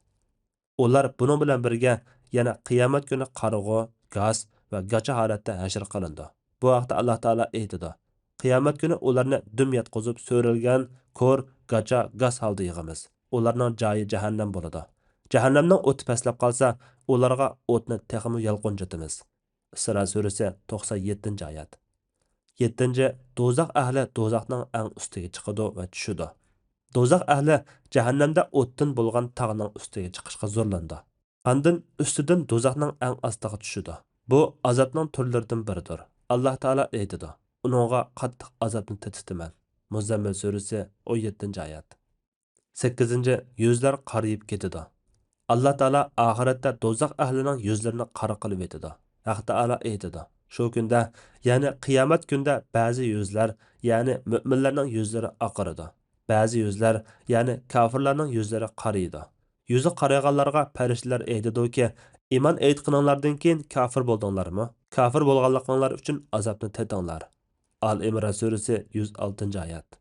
ئۇلار بۇنىڭ بىلەن بىرگە يەنە قىيامەت كۈنى قارىغۇ، گاس ۋە گاچا ھالەتتە ھەشر قىلىنىدۇ. بۇ ھەقتە ئاللا تائالا ئېيتىدۇ، قىيامەت كۈنى ئۇلارنى دۈم ياتقۇزۇپ سۆرىلگەن، كور، گاچا، گاس ھالدا يىغىمىز. ئۇلارنىڭ جايى جەھەننەم بولىدۇ. جەھەننەمنىڭ ئوتى پەسلەپ قالسا، ئۇلارغا ئوتنى تېخىمۇ يالقۇنجىتىمىز. ئىسرا سۈرىسى، توقسان يەتتىنچى ئايەت. يەتتىنچى، دوزاخ ئەھلى دوزاخنىڭ ئەڭ ئۈستىگە چىقىدۇ ۋە چۈشىدۇ. دوزاخ ئەھلى جەھەننەمدە ئوتتىن بولغان تاغنىڭ ئۈستىگە چىقىشقا زورلىنىدۇ. ئاندىن ئۈستىدىن دوزاخنىڭ ئەڭ ئاستىغا چۈشىدۇ. بۇ ئازابنىڭ تۈرلىرىدىن بىرىدۇر. ئاللا تائالا ئېيتىدۇ، ئۇنىڭغا قاتتىق ئازابنى تېتىتىمەن. مۇزەممىل سۈرىسى، ئون يەتتىنچى ئايەت. سەككىزىنچى، يۈزلەر قارىيىپ كېتىدۇ. ئاللا تائالا ئاخىرەتتە دوزاخ ئەھلىنىڭ يۈزلىرىنى قارا قىلىۋېتىدۇ. ھەق تائالا ئېيتىدۇ، شۇ كۈندە، يەنى قىيامەت كۈندە بەزى يۈزلەر، يەنى مۆمىنلەرنىڭ يۈزلىرى ئاقىرىدۇ. بەزى يۈزلەر، يەنى كاپىرلارنىڭ يۈزلىرى قارىيىدۇ. يۈزى قارىغانلارغا پەرىشتىلەر ئېيتىدۇكى، ئىمان ئېيتقىنىڭلاردىن كېيىن كاپىر بولدۇڭلارمۇ؟ كاپىر بولغانلىقىڭلار ئۈچۈن ئازابنى تېتىڭلار. ئال ئىمران سۈرىسى، يۈز ئالتىنچى ئايەت.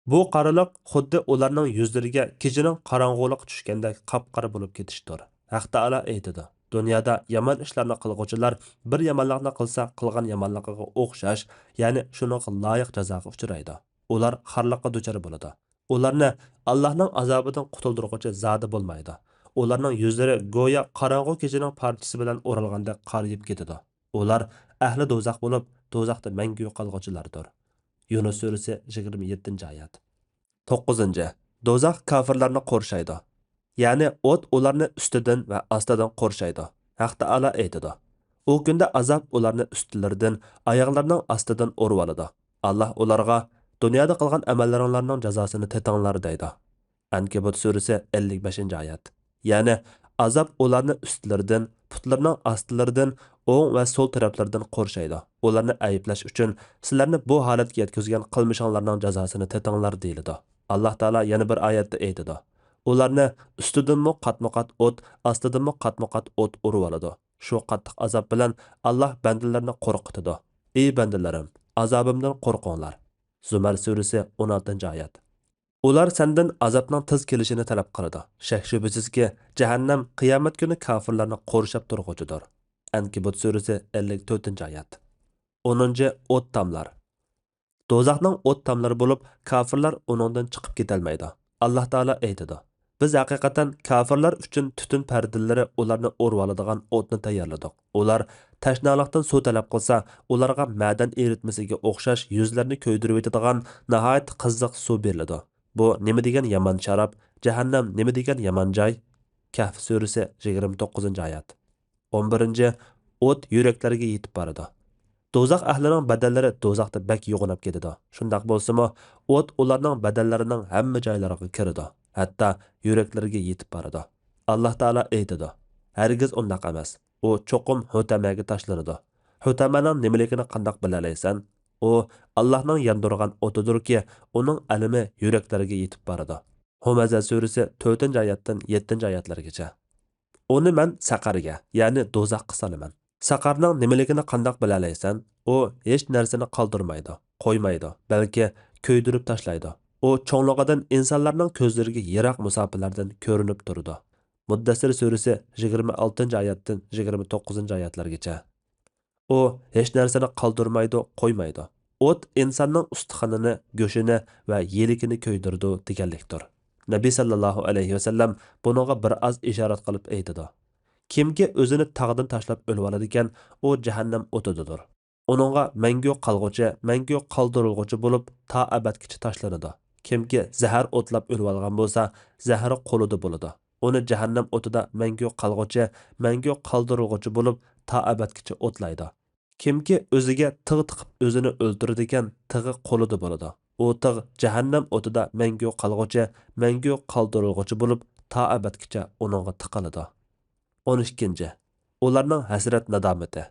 بۇ قارىلىق خۇددى ئۇلارنىڭ يۈزلىرىگە كېچىنىڭ قاراڭغۇلۇقى چۈشكەندەك قاپقارا بولۇپ كېتىشتۇر. ھەق تائالا ئېيتىدۇ، دۇنيادا يامان ئىشلارنى قىلغۇچىلار بىر يامانلىقنى قىلسا قىلغان يامانلىقىغا ئوخشاش، يەنى شۇنىڭغا لايىق جازاغا ئۇچرايدۇ. ئۇلار خارلىققا دۇچار بولىدۇ. ئۇلارنى ئاللاھنىڭ ئازابىدىن قۇتۇلدۇرغۇچى زادى بولمايدۇ. ئۇلارنىڭ يۈزلىرى گويا قاراڭغۇ كېچىنىڭ پارچىسى بىلەن ئورالغاندەك قارىيىپ كېتىدۇ. ئۇلار ئەھلى دوزاخ بولۇپ، دوزاختا مەڭگۈ قالغۇچىلاردۇر. يۇنۇس سۈرىسى، يىگىرمە يەتتىنچى ئايەت. توققۇزىنچى، دوزاخ كاپىرلارنى قورشايدۇ. يەنى ئوت ئۇلارنى ئۈستىدىن ۋە ئاستىدىن قورشايدۇ. ھەق تائالا ئېيتىدۇ، ئۇ كۈندە ئازاب ئۇلارنى ئۈستلىرىدىن، ئاياغلىرىنىڭ ئاستىدىن ئورىۋالىدۇ. ئاللاھ ئۇلارغا، دۇنيادا قىلغان ئەمەللىرىڭلارنىڭ جازاسىنى تېتىڭلار دەيدۇ. ئەنكەبۇت سۈرىسى، ئەللىك بەشىنچى ئايەت. يەنى ئازاب ئۇلارنى ئۈستلىرىدىن، پۇتلىرىنىڭ ئاستىلىرىدىن، ئوڭ ۋە سول تەرەپلىرىدىن قورشايدۇ. ئۇلارنى ئەيىبلەش ئۈچۈن، سىلەرنى بۇ ھالەتكە يەتكۈزگەن قىلمىشىڭلارنىڭ جازاسىنى تېتىڭلار دېيىلىدۇ. ئاللاھ تائالا يەنە بىر ئايەتتە ئېيتىدۇ، ئۇلارنى ئۈستىدىنمۇ قاتمۇقات ئوت، ئاستىدىنمۇ قاتمۇقات ئوت ئۇرۇۋالىدۇ. شۇ قاتتىق ئازاب بىلەن ئاللاھ بەندىلىرىنى قورقۇتىدۇ. ئى بەندىلىرىم، ئازابىمدىن قورقۇڭلار. زۇمەر سۈرىسى، ئون ئالتىنچى ئايەت. ئۇلار سەندىن ئازابنىڭ تېز كېلىشىنى تەلەپ قىلىدۇ. شەك-شۈبھىسىزكى، جەھەننەم قىيامەت كۈنى كاپىرلارنى قورشاپ تۇرغۇچىدۇر. ئەنكەبۇت سۈرىسى، ئەللىك تۆتىنچى ئايەت. ئونىنچى، ئوت تاملار. دوزاخنىڭ ئوت تاملىرى بولۇپ، كاپىرلار ئۇنىڭدىن چىقىپ كېتەلمەيدۇ. ئاللاھ تائالا ئېيتىدۇ، بىز ھەقىقەتەن كاپىرلار ئۈچۈن تۈتۈن پەردىلىرى ئۇلارنى ئورىۋالىدىغان ئوتنى تەييارلىدۇق. ئۇلار تەشنالىقتىن سۇ تەلەپ قىلسا، ئۇلارغا مەدەن ئېرىتمىسىگە ئوخشاش يۈزلىرىنى كۆيدۈرۈۋېتىدىغان ناھايىتى قىزىق سۇ بېرىلىدۇ. بۇ نېمە دېگەن يامان شاراب، جەھەننەم نېمە دېگەن يامان جاي! كەھف سۈرىسى، يىگىرمە توققۇزىنچى ئايەت. ئون بىرىنچى، ئوت يۈرەكلەرگە يېتىپ بارىدۇ. دوزاخ ئەھلىنىڭ بەدەنلىرى دوزاختا بەك يوغىناپ كېتىدۇ. شۇنداق بولسىمۇ، ئوت ئۇلارنىڭ بەدەنلىرىنىڭ ھەممە جايلىرىغا كىرىدۇ، ھەتتا يۈرەكلىرىگە يېتىپ بارىدۇ. ئاللاھ تائالا ئېيتىدۇ، ھەرگىز ئۇنداق ئەمەس. ئۇ چوقۇم ھۇتەمەگە تاشلىنىدۇ. ھۇتەمەنىڭ نېمىلىكىنى قانداق بىلەلەيسەن؟ ئۇ ئاللاھنىڭ ياندۇرغان ئوتىدۇركى، ئۇنىڭ ئەلىمى يۈرەكلەرگە يېتىپ بارىدۇ. ھۇمەزە سۈرىسى، تۆتىنچى ئايەتتىن يەتتىنچى ئايەتلەرگىچە. ئۇنى مەن سەقەرگە، يەنى دوزاخقا سالىمەن. سەقەرنىڭ نېمىلىكىنى قانداق بىلەلەيسەن؟ ئۇ ھېچ نەرسىنى قالدۇرمايدۇ، قويمايدۇ، بەلكى كۆيدۈرۈپ تاشلايدۇ. ئۇ چوڭلۇقىدىن ئىنسانلارنىڭ كۆزلىرىگە يىراق مۇساپىلەردىن كۆرۈنۈپ تۇرىدۇ. مۇددەسسىر سۈرىسى، يىگىرمە ئالتىنچى ئايەتتىن يىگىرمە توققۇزىنچى ئايەتلەرگىچە. ئۇ ھېچ نەرسىنى قالدۇرمايدۇ، قويمايدۇ. ئوت ئىنساننىڭ ئۇستىخىنىنى، گۆشىنى ۋە يىلىكىنى كۆيدۈرىدۇ دېگەنلىكتۇر. نەبى ساللاللاھۇ ئەلەيھى ۋەسەللەم بۇنىڭغا بىر ئاز ئىشارەت قىلىپ ئېيتىدۇ: كىمكى ئۆزىنى تاغدىن تاشلاپ ئۆلۈۋالىدىكەن، ئۇ جەھەننەم ئوتىدىدۇر. ئۇنىڭغا مەڭگۈ قالغۇچى، مەڭگۈ قالدۇرۇلغۇچى بولۇپ، تا ئەبەدكىچە تاشلىنىدۇ. كىمكى زەھەر ئوتلاپ ئۆلۈۋالغان بولسا، زەھىرى قولىدا بولىدۇ. ئۇنى جەھەننەم ئوتىدا مەڭگۈ قالغۇچى، مەڭگۈ قالدۇرۇلغۇچى بولۇپ، تا ئەبەدكىچە ئوتلايدۇ. كىمكى ئۆزىگە تىغ تىقىپ ئۆزىنى ئۆلتۈرىدىكەن، تىغى قولىدا بولىدۇ. ئۇ تىغ جەھەننەم ئوتىدا مەڭگۈ قالغۇچى، مەڭگۈ قالدۇرۇلغۇچى بولۇپ، تا ئەبەدكىچە ئۇنىڭغا تىقىلىدۇ. ئون ئىككىنچى، ئۇلارنىڭ ھەسرەت نادامىتى.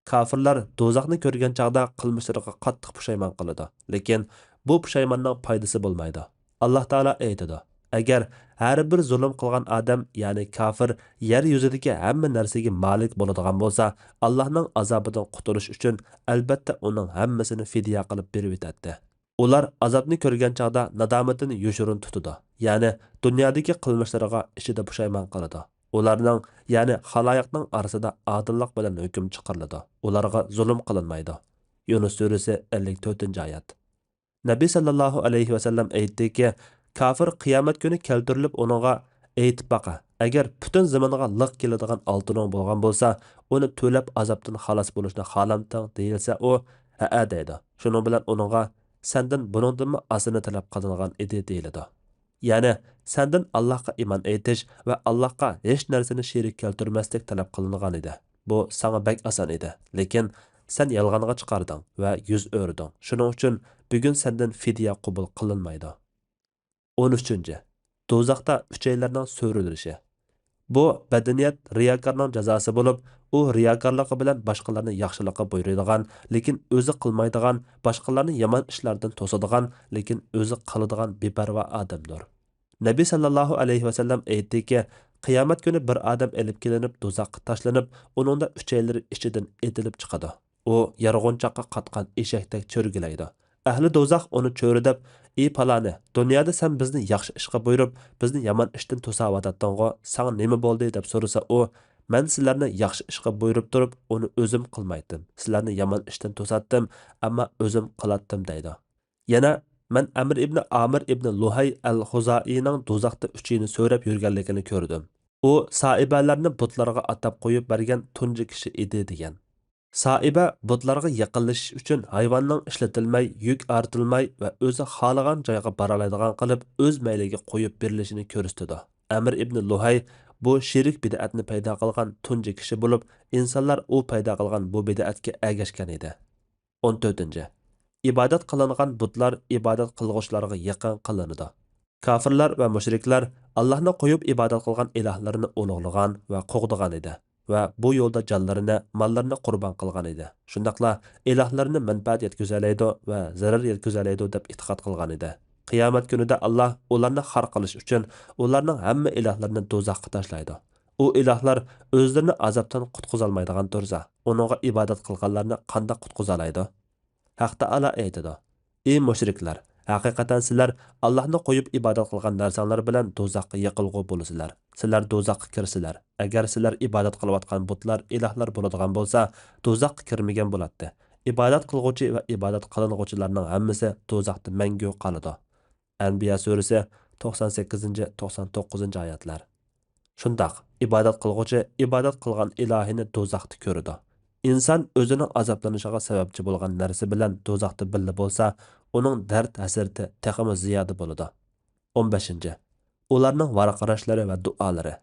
كاپىرلار دوزاخنى كۆرگەن چاغدا قىلمىشلىرىغا قاتتىق پۇشايمان قىلىدۇ. لېكىن بۇ پۇشايماننىڭ پايدىسى بولمايدۇ. ئاللاھ تائالا ئېيتىدۇ: ئەگەر ھەر بىر زۇلۇم قىلغان ئادەم، يەنى كاپىر، يەر يۈزىدىكى ھەممە نەرسىگە مالىك بولىدىغان بولسا، ئاللاھنىڭ ئازابىدىن قۇتۇلۇش ئۈچۈن ئەلبەتتە ئۇنىڭ ھەممىسىنى فىدىيە قىلىپ بېرىۋېتەتتى. ئۇلار ئازابنى كۆرگەن چاغدا نادامىتىنى يوشۇرۇن تۇتىدۇ، يەنى دۇنيادىكى قىلمىشلىرىغا ئىچىدە پۇشايمان قىلىدۇ. ئۇلارنىڭ، يەنى خالايىقنىڭ ئارىسىدا ئادىللىق بىلەن ھۆكۈم چىقىرىلىدۇ، ئۇلارغا زۇلۇم قىلىنمايدۇ. يۇنۇس سۈرىسى، ئەللىك تۆتىنچى ئايەت. نەبى ساللاللاھۇ ئەلەيھى ۋەسەللەم ئېيتتىكى، كاپىر قىيامەت كۈنى كەلتۈرۈلۈپ ئۇنىڭغا، ئېيتىپ باقە، ئەگەر پۈتۈن زېمىنغا لىق كېلىدىغان ئالتۇنۇڭ بولغان بولسا، ئۇنى تۆلەپ ئازابتىن خالاس بولۇشنى خالامتىڭ؟ دېيىلسە، ئۇ، ھەئە، دەيدۇ. شۇنىڭ بىلەن ئۇنىڭغا، سەندىن بۇنىڭدىنمۇ ئاسىنى تەلەپ قىلىنغان ئىدى، دېيىلىدۇ. يەنى، سەندىن ئاللاھقا ئىمان ئېيتىش ۋە ئاللاھقا ھېچ نەرسىنى شېرىك كەلتۈرمەسلىك تەلەپ قىلىنغان ئىدى. بۇ ساڭا بەك ئاسان ئىدى. لېكىن سەن يالغانغا چىقاردىڭ ۋە يۈز ئۆرۈدۈڭ. شۇنىڭ ئۈچۈن بۈگۈن سەندىن فىدىيە قوبۇل قىلىنمايدۇ. ئون ئۈچىنچى، دوزاختا ئۈچەيلەرنىڭ سۆرىلىشى. بۇ بەدىنىيەت رىياكارنىڭ جازاسى بولۇپ، ئۇ رىياكارلىقى بىلەن باشقىلارنى ياخشىلىققا بۇيرۇيدىغان، لېكىن ئۆزى قىلمايدىغان، باشقىلارنى يامان ئىشلاردىن توسىدىغان، لېكىن ئۆزى قىلىدىغان بىپەرۋا ئادەمدۇر. نەبى ساللاللاھۇ ئەلەيھى ۋەسەللەم ئېيتتىكى، قىيامەت كۈنى بىر ئادەم ئېلىپ كېلىنىپ دوزاخقا تاشلىنىپ، ئۇنىڭدا ئۈچەيلىرى ئىچىدىن ئېتىلىپ چىقىدۇ. ئۇ يارغۇنچاققا قاتقان ئېشەكتەك چۆرگىلەيدۇ. ئەھلى دوزاخ ئۇنى چۆرىدەپ، ئى پالانى، دۇنيادا سەن بىزنى ياخشى ئىشقا بۇيرۇپ، بىزنى يامان ئىشتىن توساۋاتاتتىڭغۇ، ساڭا نېمە بولدى؟ دەپ سورىسا ئۇ، مەن سىلەرنى ياخشى ئىشقا بۇيرۇپ تۇرۇپ، ئۇنى ئۆزۈم قىلمايتتىم. سىلەرنى يامان ئىشتىن توساتتىم، ئەمما ئۆزۈم قىلاتتىم، دەيدۇ. يەنە، مەن ئەمر ئىبنى ئامىر ئىبنى لۇھەي ئەل خۇزائىينىڭ دوزاختا ئۈچىيىنى سۆرەپ يۈرگەنلىكىنى كۆردۈم. ئۇ سائىبەلەرنى بۇتلارغا ئاتاپ قويۇپ بەرگەن تۇنجى كىشى ئىدى، دېگەن. سائىبە بۇتلارغا يېقىنلىشىش ئۈچۈن ھايۋاننىڭ ئىشلىتىلمەي، يۈك ئارتىلماي ۋە ئۆزى خالىغان جايغا بارالايدىغان قىلىپ ئۆز مەيلىگە قويۇپ بېرىلىشىنى كۆرسىتىدۇ. ئەمر ئىبنى لۇھەي بۇ شېرىك بىدئەتنى پەيدا قىلغان تۇنجى كىشى بولۇپ، ئىنسانلار ئۇ پەيدا قىلغان بۇ بىدئەتكە ئەگەشكەن ئىدى. ئون تۆتىنچى، ئىبادەت قىلىنغان بۇتلار ئىبادەت قىلغۇچىلارغا يېقىن قىلىنىدۇ. كاپىرلار ۋە مۇشرىكلار ئاللاھنى قويۇپ ئىبادەت قىلغان ئىلاھلىرىنى ئۇلۇغلىغان ۋە قوغدىغان ئىدى ۋە بۇ يولدا جانلىرىنى، ماللىرىنى قۇربان قىلغان ئىدى. شۇنداقلا ئىلاھلىرىنى مەنپەئەت يەتكۈزەلەيدۇ ۋە زەرەر يەتكۈزەلەيدۇ دەپ ئېتىقاد قىلغان ئىدى. قىيامەت كۈنىدە ئاللاھ ئۇلارنى خار قىلىش ئۈچۈن ئۇلارنىڭ ھەممە ئىلاھلىرىنى دوزاخقا تاشلايدۇ. ئۇ ئىلاھلار ئۆزلىرىنى ئازابتىن قۇتقۇزالمايدىغان تۇرسا، ئۇنىڭغا ئىبادەت قىلغانلارنى قانداق قۇتقۇزالايدۇ؟ ھەق تائالا ئېيتىدۇ، ئى مۇشرىكلار! ھەقىقەتەن سىلەر ئاللاھنى قويۇپ ئىبادەت قىلغان نەرسەڭلار بىلەن دوزاخقا يېقىلغۇ بولىسىلەر. سىلەر دوزاخقا كىرىسىلەر. ئەگەر سىلەر ئىبادەت قىلىۋاتقان بۇتلار ئىلاھلار بولىدىغان بولسا، دوزاخقا كىرمىگەن بولاتتى. ئىبادەت قىلغۇچى ۋە ئىبادەت قىلىنغۇچىلارنىڭ ھەممىسى دوزاختا مەڭگۈ قالىدۇ. ئەنبىيا سۈرىسى، توقسان سەككىزىنچى، توقسان توققۇزىنچى ئايەتلەر. شۇنداق، ئىبادەت قىلغۇچى ئىبادەت قىلغان ئىلاھىنى دوزاختا كۆرىدۇ. ئىنسان ئۆزىنىڭ ئازابلىنىشىغا سەۋەبچى بولغان نەرسە بىلەن دوزاختا بىللە بولسا، ئۇنىڭ دەرد-ھەسرىتى تېخىمۇ زىيادە بولىدۇ. ئون بەشىنچى، ئۇلارنىڭ ۋارقىراشلىرى ۋە دۇئالىرى.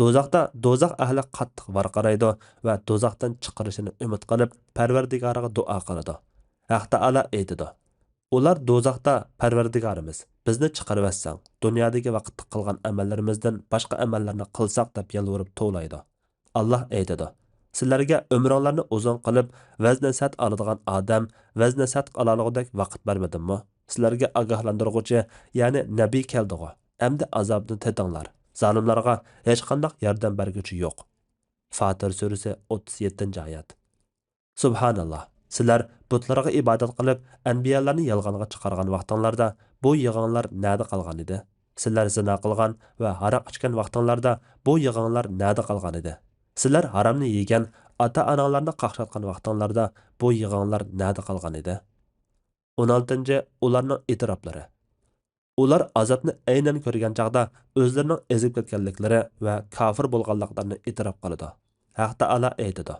دوزاختا دوزاخ ئەھلى قاتتىق ۋارقىرايدۇ ۋە دوزاختىن چىقىرىشىنى ئۈمىد قىلىپ، پەرۋەردىگارىغا دۇئا قىلىدۇ. ھەق تائالا ئېيتىدۇ، ئۇلار دوزاختا، پەرۋەردىگارىمىز، بىزنى چىقىرىۋەتسەڭ، دۇنيادىكى ۋاقىتتا قىلغان ئەمەللىرىمىزدىن باشقا ئەمەللەرنى قىلساق، دەپ يالۋۇرۇپ توۋلايدۇ. ئاللاھ ئېيتىدۇ، سىلەرگە ئۆمرۈڭلارنى ئۇزۇن قىلىپ، ۋەز-نەسىھەت ئالىدىغان ئادەم، ۋەز-نەسىھەت قىلالىغۇدەك ۋاقىت بەرمىدىممۇ؟ سىلەرگە ئاگاھلاندۇرغۇچى، يەنى نەبىي كەلدىغۇ؟ ئەمدى ئازابنى تېتىڭلار. زالىملارغا ھېچقانداق ياردەم بەرگۈچى يوق. فاتىر سۈرىسى، ئوتتۇز يەتتىنچى ئايەت. سۇبھاناللا! سىلەر بۇتلارغا ئىبادەت قىلىپ، ئەنبىيالارنى يالغانغا چىقارغان ۋاقتىڭلاردا بۇ يىغىڭلار نەدە قالغان ئىدى؟ سىلەر زىنا قىلغان ۋە ھاراق ئىچكەن ۋاقتىڭلاردا بۇ يىغىڭلار نەدە قالغان ئىدى؟ سىلەر ھارامنى يېگەن، ئاتا-ئاناڭلارنى قاقشاتقان ۋاقتىڭلاردا بۇ يىغىڭلار نەدە قالغان ئىدى؟ ئون ئالتىنچى، ئۇلارنىڭ ئېتىراپلىرى. ئۇلار ئازابنى ئەينەن كۆرگەن چاغدا ئۆزلىرىنىڭ ئېزىپ كەتكەنلىكلىرى ۋە كاپىر بولغانلىقلىرىنى ئېتىراپ قىلىدۇ. ھەق تائالا ئېيتىدۇ،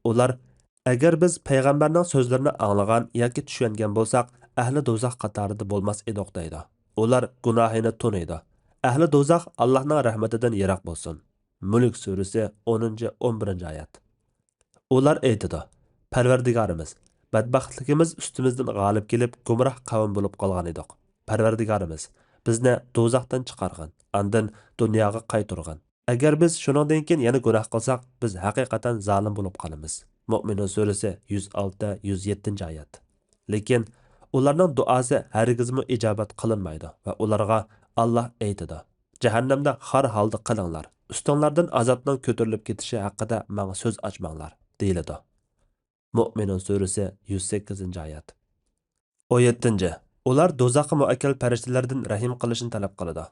ئۇلار، ئەگەر بىز پەيغەمبەرنىڭ سۆزلىرىنى ئاڭلىغان ياكى چۈشەنگەن بولساق، ئەھلى دوزاخ قاتارىدا بولماس ئىدۇق، دەيدۇ. ئۇلار گۇناھىنى تونۇيدۇ. ئەھلى دوزاخ ئاللاھنىڭ رەھمىتىدىن يىراق بولسۇن. مۈلك سۈرىسى، ئونىنچى، ئون بىرىنچى ئايەت. ئۇلار ئېيتىدۇ، پەرۋەردىگارىمىز، بەدبەختلىكىمىز ئۈستىمىزدىن غالىب كېلىپ، گۇمراھ قەۋم بولۇپ قالغان ئىدۇق. پەرۋەردىگارىمىز، بىزنى دوزاختىن چىقارغىن، ئاندىن دۇنياغا قايتۇرغىن. ئەگەر بىز شۇنىڭدىن كېيىن يەنە گۇناھ قىلساق، بىز ھەقىقەتەن زالىم بولۇپ قالىمىز. مۆمىنۇن سۈرىسى، يۈز ئالتە، يۈز يەتتىنچى ئايەت. لېكىن ئۇلارنىڭ دۇئاسى ھەرگىزمۇ ئىجابەت قىلىنمايدۇ ۋە ئۇلارغا ئاللاھ ئېيتىدۇ، جەھەننەمدە خار ھالدا قېلىڭلار، ئۈستۈڭلاردىن ئازابنىڭ كۆتۈرۈلۈپ كېتىشى ھەققىدە ماڭا سۆز ئاچماڭلار، دېيىلىدۇ. مۆمىنۇن سۈرىسى، يۈز سەككىزىنچى ئايەت. ئون يەتتىنچى، ئۇلار دوزاخقا مۇئەككەل پەرىشتىلەردىن رەھىم قىلىشنى تەلەپ قىلىدۇ.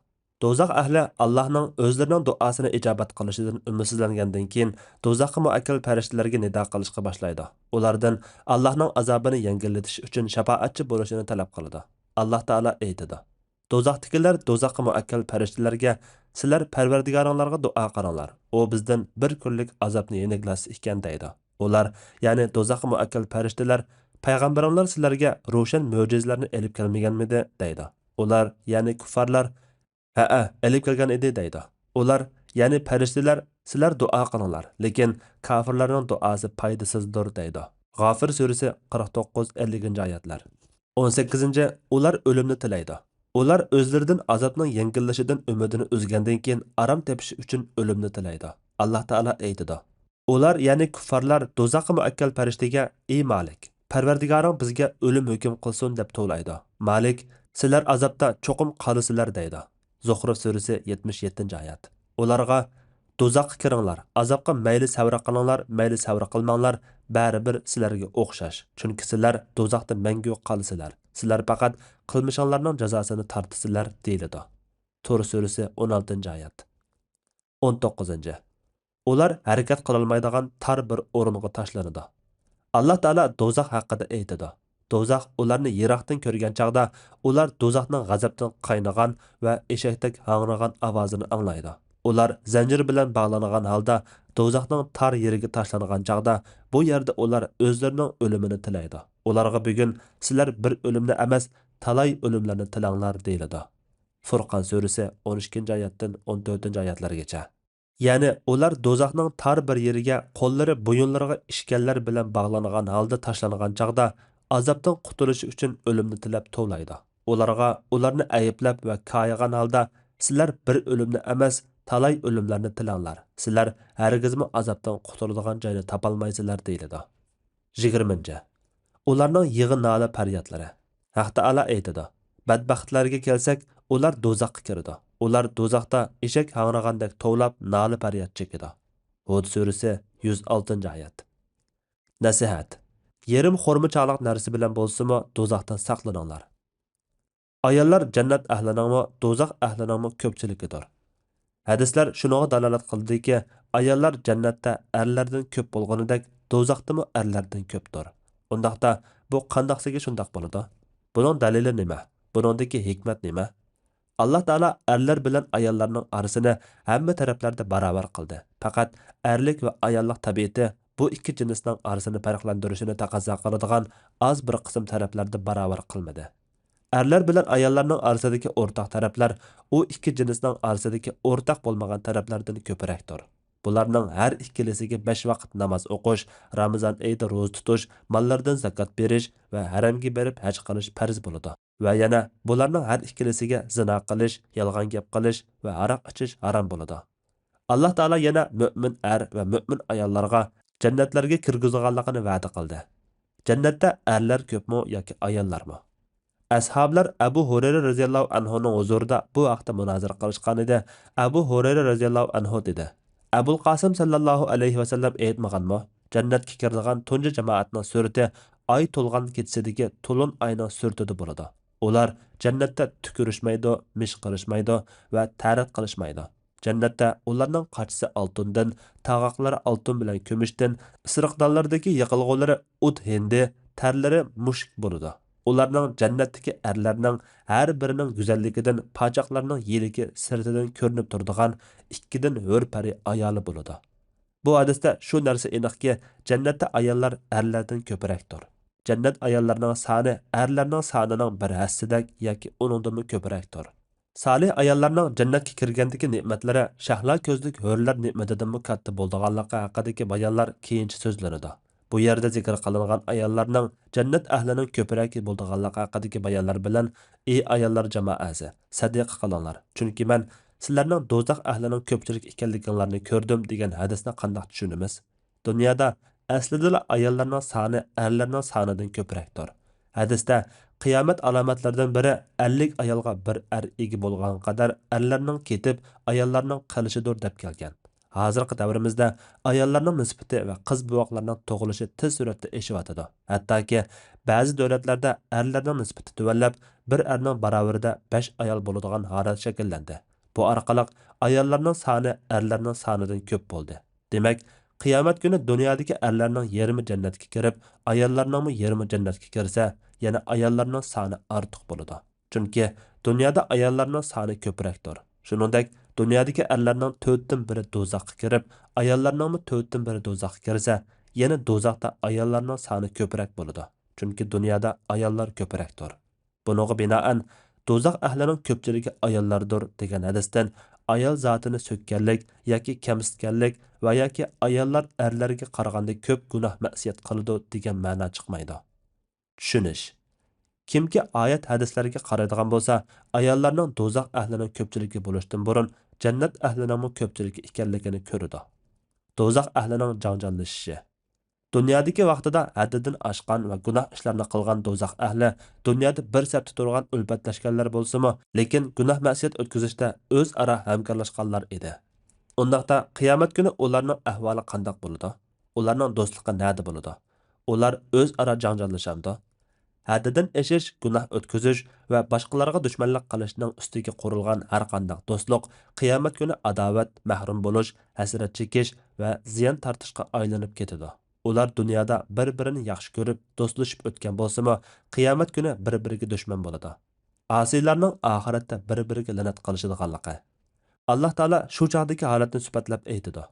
دوزاخ ئەھلى ئاللاھنىڭ ئۆزلىرىنىڭ دۇئاسىنى ئىجابەت قىلىشىدىن ئۈمىدسىزلەنگەندىن كېيىن، دوزاخقا مۇئەككەل پەرىشتىلەرگە نىدا قىلىشقا باشلايدۇ. ئۇلاردىن ئاللاھنىڭ ئازابىنى يەڭگىللىتىش ئۈچۈن شاپائەتچى بولۇشىنى تەلەپ قىلىدۇ. ئاللاھ تائالا ئېيتىدۇ، دوزاختىكىلەر دوزاخقا مۇئەككەل پەرىشتىلەرگە، سىلەر پەرۋەردىگارىڭلارغا دۇئا قىلىڭلار، ئۇ بىزدىن بىر كۈنلۈك ئازابنى يېنىكلەتسە ئىكەن، دەيدۇ. ئۇلار، يەنى دوزاخقا مۇئەككەل پەرىشتىلەر، پەيغەمبىرىڭلار سىلەرگە روشەن مۆجىزىلەرنى ئېلىپ كەلمىگەنمىدى؟ دەيدۇ. ئۇلار، يەنى كۇففارلار، ھەئە، ئېلىپ كەلگەن ئىدى، دەيدۇ. ئۇلار، يەنى پەرىشتىلەر، سىلەر دۇئا قىلىڭلار، لېكىن كاپىرلارنىڭ دۇئاسى پايدىسىزدۇر، دەيدۇ. غافىر سۈرىسى، قىرىق توققۇز، ئەللىكىنچى ئايەتلەر. ئون سەككىزىنچى، ئۇلار ئۆلۈمنى تىلەيدۇ. ئۇلار ئۆزلىرىدىن ئازابنىڭ يەڭگىللىشىدىن ئۈمىدىنى ئۈزگەندىن كېيىن ئارام تېپىش ئۈچۈن ئۆلۈمنى تىلەيدۇ. ئاللاھ تائالا ئېيتىدۇ، ئۇلار، يەنى كۇففارلار دوزاخقا مۇئەككەل پەرىشتىگە، ئى مالىك، پەرۋەردىگارىڭ بىزگە ئۆلۈم ھۆكۈم قىلسۇن، دەپ توۋلايدۇ. مالىك، سىلەر ئازابتا چوقۇم قالىسىلەر، دەيدۇ. زۇخرۇف سۈرىسى، يەتمىش يەتتىنچى ئايەت. ئۇلارغا، دوزاخقا كىرىڭلار، ئازابقا مەيلى سەۋر قىلىڭلار، مەيلى سەۋر قىلماڭلار، بەرىبىر سىلەرگە ئوخشاش، چۈنكى سىلەر دوزاختا مەڭگۈ قالىسىلەر، سىلەر پەقەت قىلمىشىڭلارنىڭ جازاسىنى تارتىسىلەر، دېيىلىدۇ. تۇر سۈرىسى، ئون ئالتىنچى ئايەت. ئون توققۇزىنچى، ئۇلار ھەرىكەت قىلالمايدىغان تار بىر ئورۇنغا تاشلىنىدۇ. ئاللاھ تائالا دوزاخ ھەققىدە ئېيتىدۇ، دوزاخ ئۇلارنى يىراقتىن كۆرگەن چاغدا، ئۇلار دوزاخنىڭ غەزەپتىن قاينىغان ۋە ئېشەكتەك ھاڭرىغان ئاۋازىنى ئاڭلايدۇ. ئۇلار زەنجىر بىلەن باغلانغان ھالدا دوزاخنىڭ تار يېرىگە تاشلانغان چاغدا، بۇ يەردە ئۇلار ئۆزلىرىنىڭ ئۆلۈمىنى تىلەيدۇ. ئۇلارغا بۈگۈن سىلەر بىر ئۆلۈمنى ئەمەس، تالاي ئۆلۈملەرنى تىلەڭلار، دېيىلىدۇ. فۇرقان سۈرىسى، ئون ئىككىنچى ئايەتتىن ئون تۆتىنچى ئايەتلەرگىچە. يەنى ئۇلار دوزاخنىڭ تار بىر يېرىگە قوللىرى بويۇنلىرىغا ئىشكەنلەر بىلەن باغلانغان ھالدا تاشلانغان چاغدا، ئازابتىن قۇتۇلۇشى ئۈچۈن ئۆلۈمنى تىلەپ توۋلايدۇ. ئۇلارغا ئۇلارنى ئەيىبلەپ ۋە كايىغان ھالدا، سىلەر بىر ئۆلۈمنى ئەمەس، تالاي ئۆلۈملەرنى تىلەڭلار. سىلەر ھەرگىزمۇ ئازابتىن قۇتۇلىدىغان جاينى تاپالمايسىلەر، دېيىلىدۇ. يىگىرمىنچى، ئۇلارنىڭ يىغا نالە پەريادلىرى. ھەق تائالا ئېيتىدۇ، بەدبەختلەرگە كەلسەك، ئۇلار دوزاخقا كىرىدۇ. ئۇلار دوزاختا ئېشەك ھاڭرىغاندەك توۋلاپ، نالە پەرياد چېكىدۇ. ھۇد سۈرىسى، يۈز ئالتىنچى ئايەت. نەسىھەت. يېرىم خورما چاغلىق نەرسە بىلەن بولسىمۇ دوزاختىن ساقلىنىڭلار. ئاياللار جەننەت ئەھلىنىڭمۇ، دوزاخ ئەھلىنىڭمۇ كۆپچىلىكىدۇر. ھەدىسلەر شۇنىڭغا دالالەت قىلدىكى، ئاياللار جەننەتتە ئەرلەردىن كۆپ بولغىنىدەك، دوزاختىمۇ ئەرلەردىن كۆپتۇر. ئۇنداقتا، بۇ قانداقسىگە شۇنداق بولىدۇ؟ بۇنىڭ دەلىلى نېمە؟ بۇنىڭدىكى ھېكمەت نېمە؟ ئاللاھ تائالا ئەرلەر بىلەن ئاياللارنىڭ ئارىسىنى ھەممە تەرەپلەردە باراۋەر قىلدى. پەقەت ئەرلىك ۋە ئاياللىق تەبىئىتى بۇ ئىككى جىنسنىڭ ئارىسىنى پەرقلەندۈرۈشىنى تەقەززا قىلىدىغان ئاز بىر قىسىم تەرەپلەردە باراۋەر قىلمىدى. ئەرلەر بىلەن ئاياللارنىڭ ئارىسىدىكى ئورتاق تەرەپلەر ئۇ ئىككى جىنسنىڭ ئارىسىدىكى ئورتاق بولمىغان تەرەپلەردىن كۆپرەكتۇر. بۇلارنىڭ ھەر ئىككىلىسىگە بەش ۋاقىت ناماز ئوقۇش، رامىزان ئېيىدا روزا تۇتۇش، ماللىرىدىن زاكات بېرىش ۋە ھەرەمگە بېرىپ ھەج قىلىش پەرز بولىدۇ. ۋە يەنە بۇلارنىڭ ھەر ئىككىلىسىگە زىنا قىلىش، يالغان گەپ قىلىش ۋە ھاراق ئىچىش ھارام بولىدۇ. ئاللاھ تائالا يەنە مۆمىن ئەر ۋە مۆمىن ئاياللارغا جەننەتلەرگە كىرگۈزىدىغانلىقىنى ۋەدە قىلدى. جەننەتتە ئەرلەر كۆپمۇ ياكى ئاياللارمۇ؟ ئەسھابلار ئەبۇ ھۇرەيرە رەزىياللاھۇ ئەنھۇنىڭ ھۇزۇرىدا بۇ ھەقتە مۇنازىرە قىلىشقانىدى. ئەبۇ ھۇرەيرە رەزىياللاھۇ ئەنھۇ دېدى، ئەبۇل قاسىم سەللەللاھۇ ئەلەيھى ۋەسەللەم ئېيتمىغانمۇ، جەننەتكە كىرىدىغان تۇنجى جامائەتنىڭ سۈرىتى ئاي تولغان كېچىسىدىكى تولۇن ئاينىڭ سۈرىتىدە بولىدۇ. ئۇلار جەننەتتە تۈكۈرۈشمەيدۇ، مىشقىرىشمايدۇ ۋە تەرەت قىلىشمايدۇ. جەننەتتە ئۇلارنىڭ قاچىسى ئالتۇندىن، تاغاقلىرى ئالتۇن بىلەن كۈمۈشتىن، ئىسرىقدانلىرىدىكى يېقىلغۇلىرى ئوت ھىندى، تەرلىرى مۇشك بولىدۇ. ئۇلارنىڭ جەننەتتىكى ئەرلەرنىڭ ھەر بىرىنىڭ گۈزەللىكىدىن پاچاقلارنىڭ يىلىكى سىرتىدىن كۆرۈنۈپ تۇرىدىغان ئىككىدىن ھۆر پەرى ئايالى بولىدۇ. بۇ ھەدىستە شۇ نەرسە ئېنىقكى، جەننەتتە ئاياللار ئەرلەردىن كۆپرەكتۇر. جەننەت ئاياللىرىنىڭ سانى ئەرلەرنىڭ سانىنىڭ بىر ھەسسىدەك ياكى ئۇنىڭدىنمۇ كۆپرەكتۇر. سالىھ ئاياللارنىڭ جەننەتكە كىرگەندىكى نېمەتلىرى شەھلا كۆزلۈك ھۆرلەر نېمىتىدىنمۇ كاتتا بولىدىغانلىقى ھەققىدىكى بايانلار كېيىنچە سۆزلىنىدۇ. بۇ يەردە زىكىر قىلىنغان ئاياللارنىڭ جەننەت ئەھلىنىڭ كۆپرەكى بولىدىغانلىقى ھەققىدىكى بايانلار بىلەن، ئى ئاياللار جامائەسى، سەدىقە قىلىڭلار، چۈنكى مەن سىلەرنىڭ دوزاخ ئەھلىنىڭ كۆپچىلىك ئىكەنلىكىڭلارنى كۆردۈم دېگەن ھەدىسنى قانداق چۈشىنىمىز؟ دۇنيادا ئەسلىدىلا ئاياللارنىڭ سانى ئەرلەرنىڭ سانىدىن كۆپرەكتۇر. ھەدىستە، قىيامەت ئالامەتلىرىدىن بىرى، ئەللىك ئايالغا بىر ئەر ئىگە بولغان قەدەر ئەرلەرنىڭ كېتىپ، ئاياللارنىڭ قېلىشىدۇر، دەپ كەلگەن. ھازىرقى دەۋرىمىزدە ئاياللارنىڭ نىسبىتى ۋە قىز بوۋاقلارنىڭ تۇغۇلۇشى تېز سۈرئەتتە ئېشىۋاتىدۇ. ھەتتاكى بەزى دۆلەتلەردە ئەرلەرنىڭ نىسبىتى تۆۋەنلەپ، بىر ئەرنىڭ باراۋىرىدە بەش ئايال بولىدىغان ھالەت شەكىللەندى. بۇ ئارقىلىق ئاياللارنىڭ سانى ئەرلەرنىڭ سانىدىن كۆپ بولدى. دېمەك، قىيامەت كۈنى دۇنيادىكى ئەرلەرنىڭ يېرىمى جەننەتكە كىرىپ، ئاياللارنىڭمۇ يېرىمى جەننەتكە كىرسە، يەنە ئاياللارنىڭ سانى ئارتۇق بولىدۇ. چۈنكى دۇنيادا ئاياللارنىڭ سانى كۆپرەكتۇر. شۇنىڭدەك، دۇنيادىكى ئەرلەرنىڭ تۆتتىن بىرى دوزاخقا كىرىپ، ئاياللارنىڭمۇ تۆتتىن بىرى دوزاخقا كىرسە، يەنە دوزاختا ئاياللارنىڭ سانى كۆپرەك بولىدۇ. چۈنكى دۇنيادا ئاياللار كۆپرەكتۇر. بۇنىڭغا بىنائەن، دوزاخ ئەھلىنىڭ كۆپچىلىكى ئاياللاردۇر دېگەن ھەدىستىن ئايال زاتىنى سۆككەنلىك ياكى كەمسىتكەنلىك ۋە ياكى ئاياللار ئەرلەرگە قارىغاندا كۆپ گۇناھ مەسىيەت قىلىدۇ دېگەن مەنا چىقمايدۇ. چۈشىنىش. كىمكى ئايەت ھەدىسلەرگە قارايدىغان بولسا، ئاياللارنىڭ دوزاخ ئەھلىنىڭ كۆپچىلىكى بولۇشتىن بۇرۇن جەننەت ئەھلىنىڭمۇ كۆپچىلىكى ئىكەنلىكىنى كۆرىدۇ. دوزاخ ئەھلىنىڭ جاڭجاللىشىشى. دۇنيادىكى ۋاقتىدا ھەددىدىن ئاشقان ۋە گۇناھ ئىشلارنى قىلغان دوزاخ ئەھلى دۇنيادا بىر سەپتە تۇرغان ئۈلپەتلەشكەنلەر بولسىمۇ، لېكىن گۇناھ مەسىيەت ئۆتكۈزۈشتە ئۆزئارا ھەمكارلاشقانلار ئىدى. ئۇنداقتا قىيامەت كۈنى ئۇلارنىڭ ئەھۋالى قانداق بولىدۇ؟ ئۇلارنىڭ دوستلۇقى نەدە بولىدۇ؟ ئۇلار ئۆزئارا جاڭجاللىشامدۇ؟ ھەددىدىن ئېشىش، گۇناھ ئۆتكۈزۈش ۋە باشقىلارغا دۈشمەنلىك قىلىشنىڭ ئۈستىگە قۇرۇلغان ھەرقانداق دوستلۇق قىيامەت كۈنى ئاداۋەت، مەھرۇم بولۇش، ھەسرەت چېكىش ۋە زىيان تارتىشقا ئايلىنىپ كېتىدۇ. ئۇلار دۇنيادا بىر-بىرىنى ياخشى كۆرۈپ، دوستلىشىپ ئۆتكەن بولسىمۇ، قىيامەت كۈنى بىر-بىرىگە دۈشمەن بولىدۇ. ئاسىيلارنىڭ ئاخىرەتتە بىر-بىرىگە لەنەت قىلىشىدىغانلىقى. ئاللاھ تائالا شۇ چاغدىكى ھالەتنى سۈپەتلەپ ئېيتىدۇ.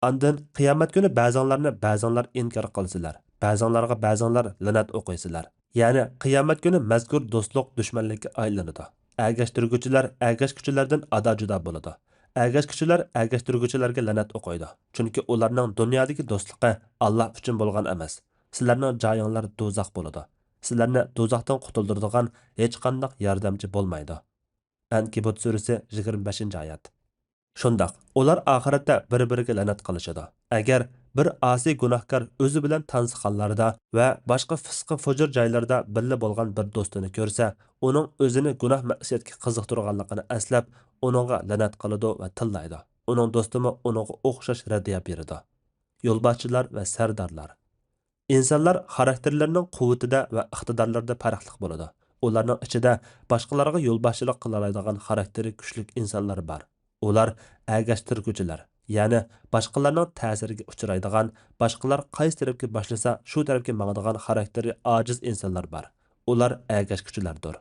ئاندىن قىيامەت كۈنى بەزىڭلارنى بەزىڭلار ئىنكار قىلىسىلەر، بەزىڭلارغا بەزىڭلار لەنەت ئوقۇيسىلەر. يەنى قىيامەت كۈنى مەزكۇر دوستلۇق دۈشمەنلىككە ئايلىنىدۇ. ئەگەشتۈرگۈچىلەر ئەگەشكۈچىلەردىن ئادا-جۇدا بولىدۇ. ئەگەشكۈچىلەر ئەگەشتۈرگۈچىلەرگە لەنەت ئوقۇيدۇ. چۈنكى ئۇلارنىڭ دۇنيادىكى دوستلۇقى ئاللاھ ئۈچۈن بولغان ئەمەس. سىلەرنىڭ جايىڭلار دوزاخ بولىدۇ. سىلەرنى دوزاختىن قۇتۇلدۇرىدىغان ھېچقانداق ياردەمچى بولمايدۇ. ئەنكەبۇت سۈرىسى، يىگىرمە بەشىنچى ئايەت. شۇنداق، ئۇلار ئاخىرەتتە بىر-بىرىگە لەنەت قىلىشىدۇ. ئەگەر بىر ئاسىي گۇناھكار ئۆزى بىلەن تانسىخانلاردا ۋە باشقا فىسقى-فۇجۇر جايلىرىدا بىللە بولغان بىر دوستىنى كۆرسە، ئۇنىڭ ئۆزىنى گۇناھ-مەسىيەتكە قىزىقتۇرغانلىقىنى ئەسلەپ، ئۇنىڭغا لەنەت قىلىدۇ ۋە تىللايدۇ. ئۇنىڭ دوستىمۇ ئۇنىڭغا ئوخشاش رەددىيە بېرىدۇ. يولباشچىلار ۋە سەردارلار. ئىنسانلار خاراكتېرلىرىنىڭ قۇۋۋىتىدە ۋە ئىقتىدارلىرىدا پەرقلىق بولىدۇ. ئۇلارنىڭ ئىچىدە باشقىلارغا يولباشچىلىق قىلالايدىغان خاراكتېرى كۈچلۈك ئىنسانلار بار. ئۇلار ئەگەشتۈرگۈچىلەر، يەنى باشقىلارنىڭ تەسىرىگە ئۇچرايدىغان، باشقىلار قايسى تەرەپكە باشلىسا، شۇ تەرەپكە ماڭىدىغان خاراكتېرى ئاجىز ئىنسانلار بار. ئۇلار ئەگەشكۈچىلەردۇر.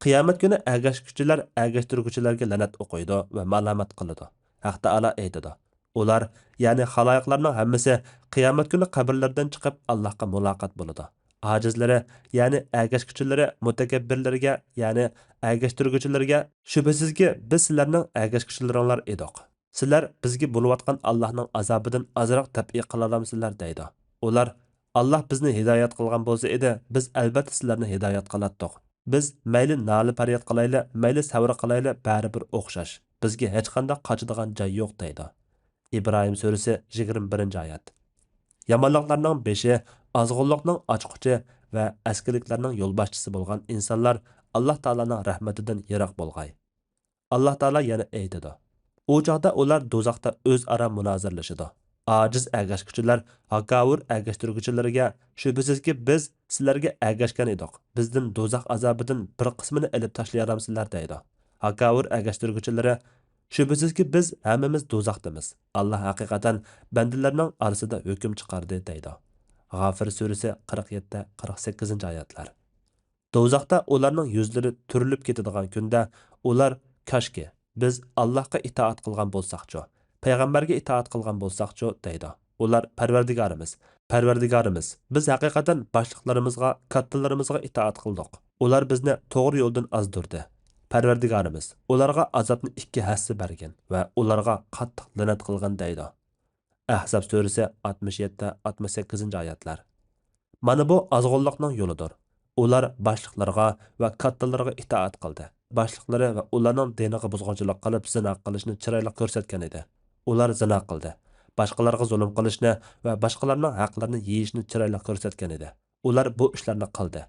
قىيامەت كۈنى ئەگەشكۈچىلەر ئەگەشتۈرگۈچىلەرگە لەنەت ئوقۇيدۇ ۋە مالامەت قىلىدۇ. ھەق تائالا ئېيتىدۇ: ئۇلار، يەنى خالايىقلارنىڭ ھەممىسى قىيامەت كۈنى قەبرىلىرىدىن چىقىپ ئاللاھقا مۇلاقات بولىدۇ. ئاجىزلىرى، يەنى ئەگەشكۈچىلىرى مۇتەكەببىرلىرىگە، يەنى ئەگەشتۈرگۈچىلىرىگە، شۈبھىسىزكى، بىز سىلەرنىڭ ئەگەشكۈچىلىرىڭلار ئىدۇق. سىلەر بىزگە بولۇۋاتقان ئاللاھنىڭ ئازابىدىن ئازراق دەپئى قىلالامسىلەر؟ دەيدۇ. ئۇلار، ئاللاھ بىزنى ھىدايەت قىلغان بولسا ئىدى، بىز ئەلبەتتە سىلەرنى ھىدايەت قىلاتتۇق. بىز مەيلى نالە-پەرياد قىلايلى، مەيلى سەۋر قىلايلى، بەرىبىر ئوخشاش. بىزگە ھېچقانداق قاچىدىغان جاي يوق، دەيدۇ. ئىبراھىم سۈرىسى، يىگىرمە بىرىنچى ئايەت. يامانلىقلارنىڭ بېشى، ئازغۇنلۇقنىڭ ئاچقۇچى ۋە ئەسكىلىكلەرنىڭ يولباشچىسى بولغان ئىنسانلار ئاللاھ تائالانىڭ رەھمىتىدىن يىراق بولغاي. ئاللاھ تائالا يەنە ئېيتىدۇ: ئۇ چاغدا ئۇلار دوزاختا ئۆزئارا مۇنازىرىلىشىدۇ. ئاجىز ئەگەشكۈچىلەر ھاكاۋۇر ئەگەشتۈرگۈچىلىرىگە، شۈبھىسىزكى، بىز سىلەرگە ئەگەشكەن ئىدۇق، بىزدىن دوزاخ ئازابىدىن بىر قىسمىنى ئېلىپ تاشلىيالامسىلەر؟ دەيدۇ. ھاكاۋۇر ئەگەشتۈرگۈچىلىرى، شۈبھىسىزكى، بىز ھەممىمىز دوزاختىمىز. ئاللاھ ھەقىقەتەن بەندىلەرنىڭ ئارىسىدا ھۆكۈم چىقاردى، دەيدۇ. غافىر سۈرىسى، قىرىق يەتتە، قىرىق سەككىزىنچى ئايەتلەر. دوزاختا ئۇلارنىڭ يۈزلىرى تۈرۈلۈپ كېتىدىغان كۈندە، ئۇلار، كاشكى، بىز ئاللاھقا ئىتائەت قىلغان بولساقچۇ، پەيغەمبەرگە ئىتائەت قىلغان بولساقچۇ، دەيدۇ. ئۇلار، پەرۋەردىگارىمىز، پەرۋەردىگارىمىز، بىز ھەقىقەتەن باشلىقلىرىمىزغا، كاتتىلىرىمىزغا ئىتائەت قىلدۇق. ئۇلار بىزنى توغرا يولدىن ئازدۇردى. پەرۋەردىگارىمىز، ئۇلارغا ئازابنى ئىككى ھەسسە بەرگىن ۋە ئۇلارغا قاتتىق لەنەت قىلغىن، دەيدۇ. ئەھزاب سۈرىسى ئاتمىش يەتتە، ئاتمىش سەككىزىنچى ئايەتلەر. مانا بۇ ئازغۇنلۇقنىڭ يولىدۇر. ئۇلار باشلىقلىرىغا ۋە كاتتىلىرىغا ئىتائەت قىلدى. باشلىقلىرى ۋە ئۇلارنىڭ دىنىغا بۇزغۇنچىلىق قىلىپ زىنا قىلىشنى چىرايلىق كۆرسەتكەن ئىدى. ئۇلار زىنا قىلدى. باشقىلارغا زۇلۇم قىلىشنى ۋە باشقىلارنىڭ ھەقلىرىنى يېيىشنى چىرايلىق كۆرسەتكەن ئىدى. ئۇلار بۇ ئىشلارنى قىلدى.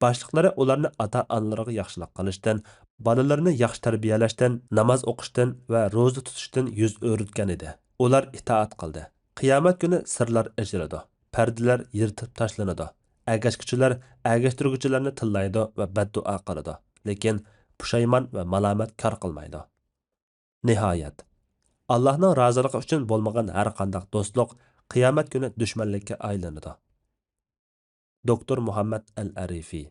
باشلىقلىرى ئۇلارنى ئاتا-ئانىلىرىغا ياخشىلىق قىلىشتىن، بالىلىرىنى ياخشى تەربىيەلەشتىن، ناماز ئوقۇشتىن ۋە روزا تۇتۇشتىن يۈز ئۆرۈتكەن ئىدى. ئۇلار ئىتائەت قىلدى. قىيامەت كۈنى سىرلار ئېچىلىدۇ، پەردىلەر يىرتىپ تاشلىنىدۇ. ئەگەشكۈچىلەر ئەگەشتۈرگۈچىلەرنى تىللايدۇ ۋە بەددۇئا قىلىدۇ، لېكىن پۇشايمان ۋە مالامەت كار قىلمايدۇ. نىھايەت، ئاللاھنىڭ رازىلىقى ئۈچۈن بولمىغان ھەر قانداق دوستلۇق قىيامەت كۈنى دۈشمەنلىككە ئايلىنىدۇ. دوكتور مۇھەممەد ئەل ئەرىفى.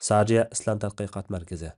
ساجىيە ئىسلام تەتقىقات مەركىزى.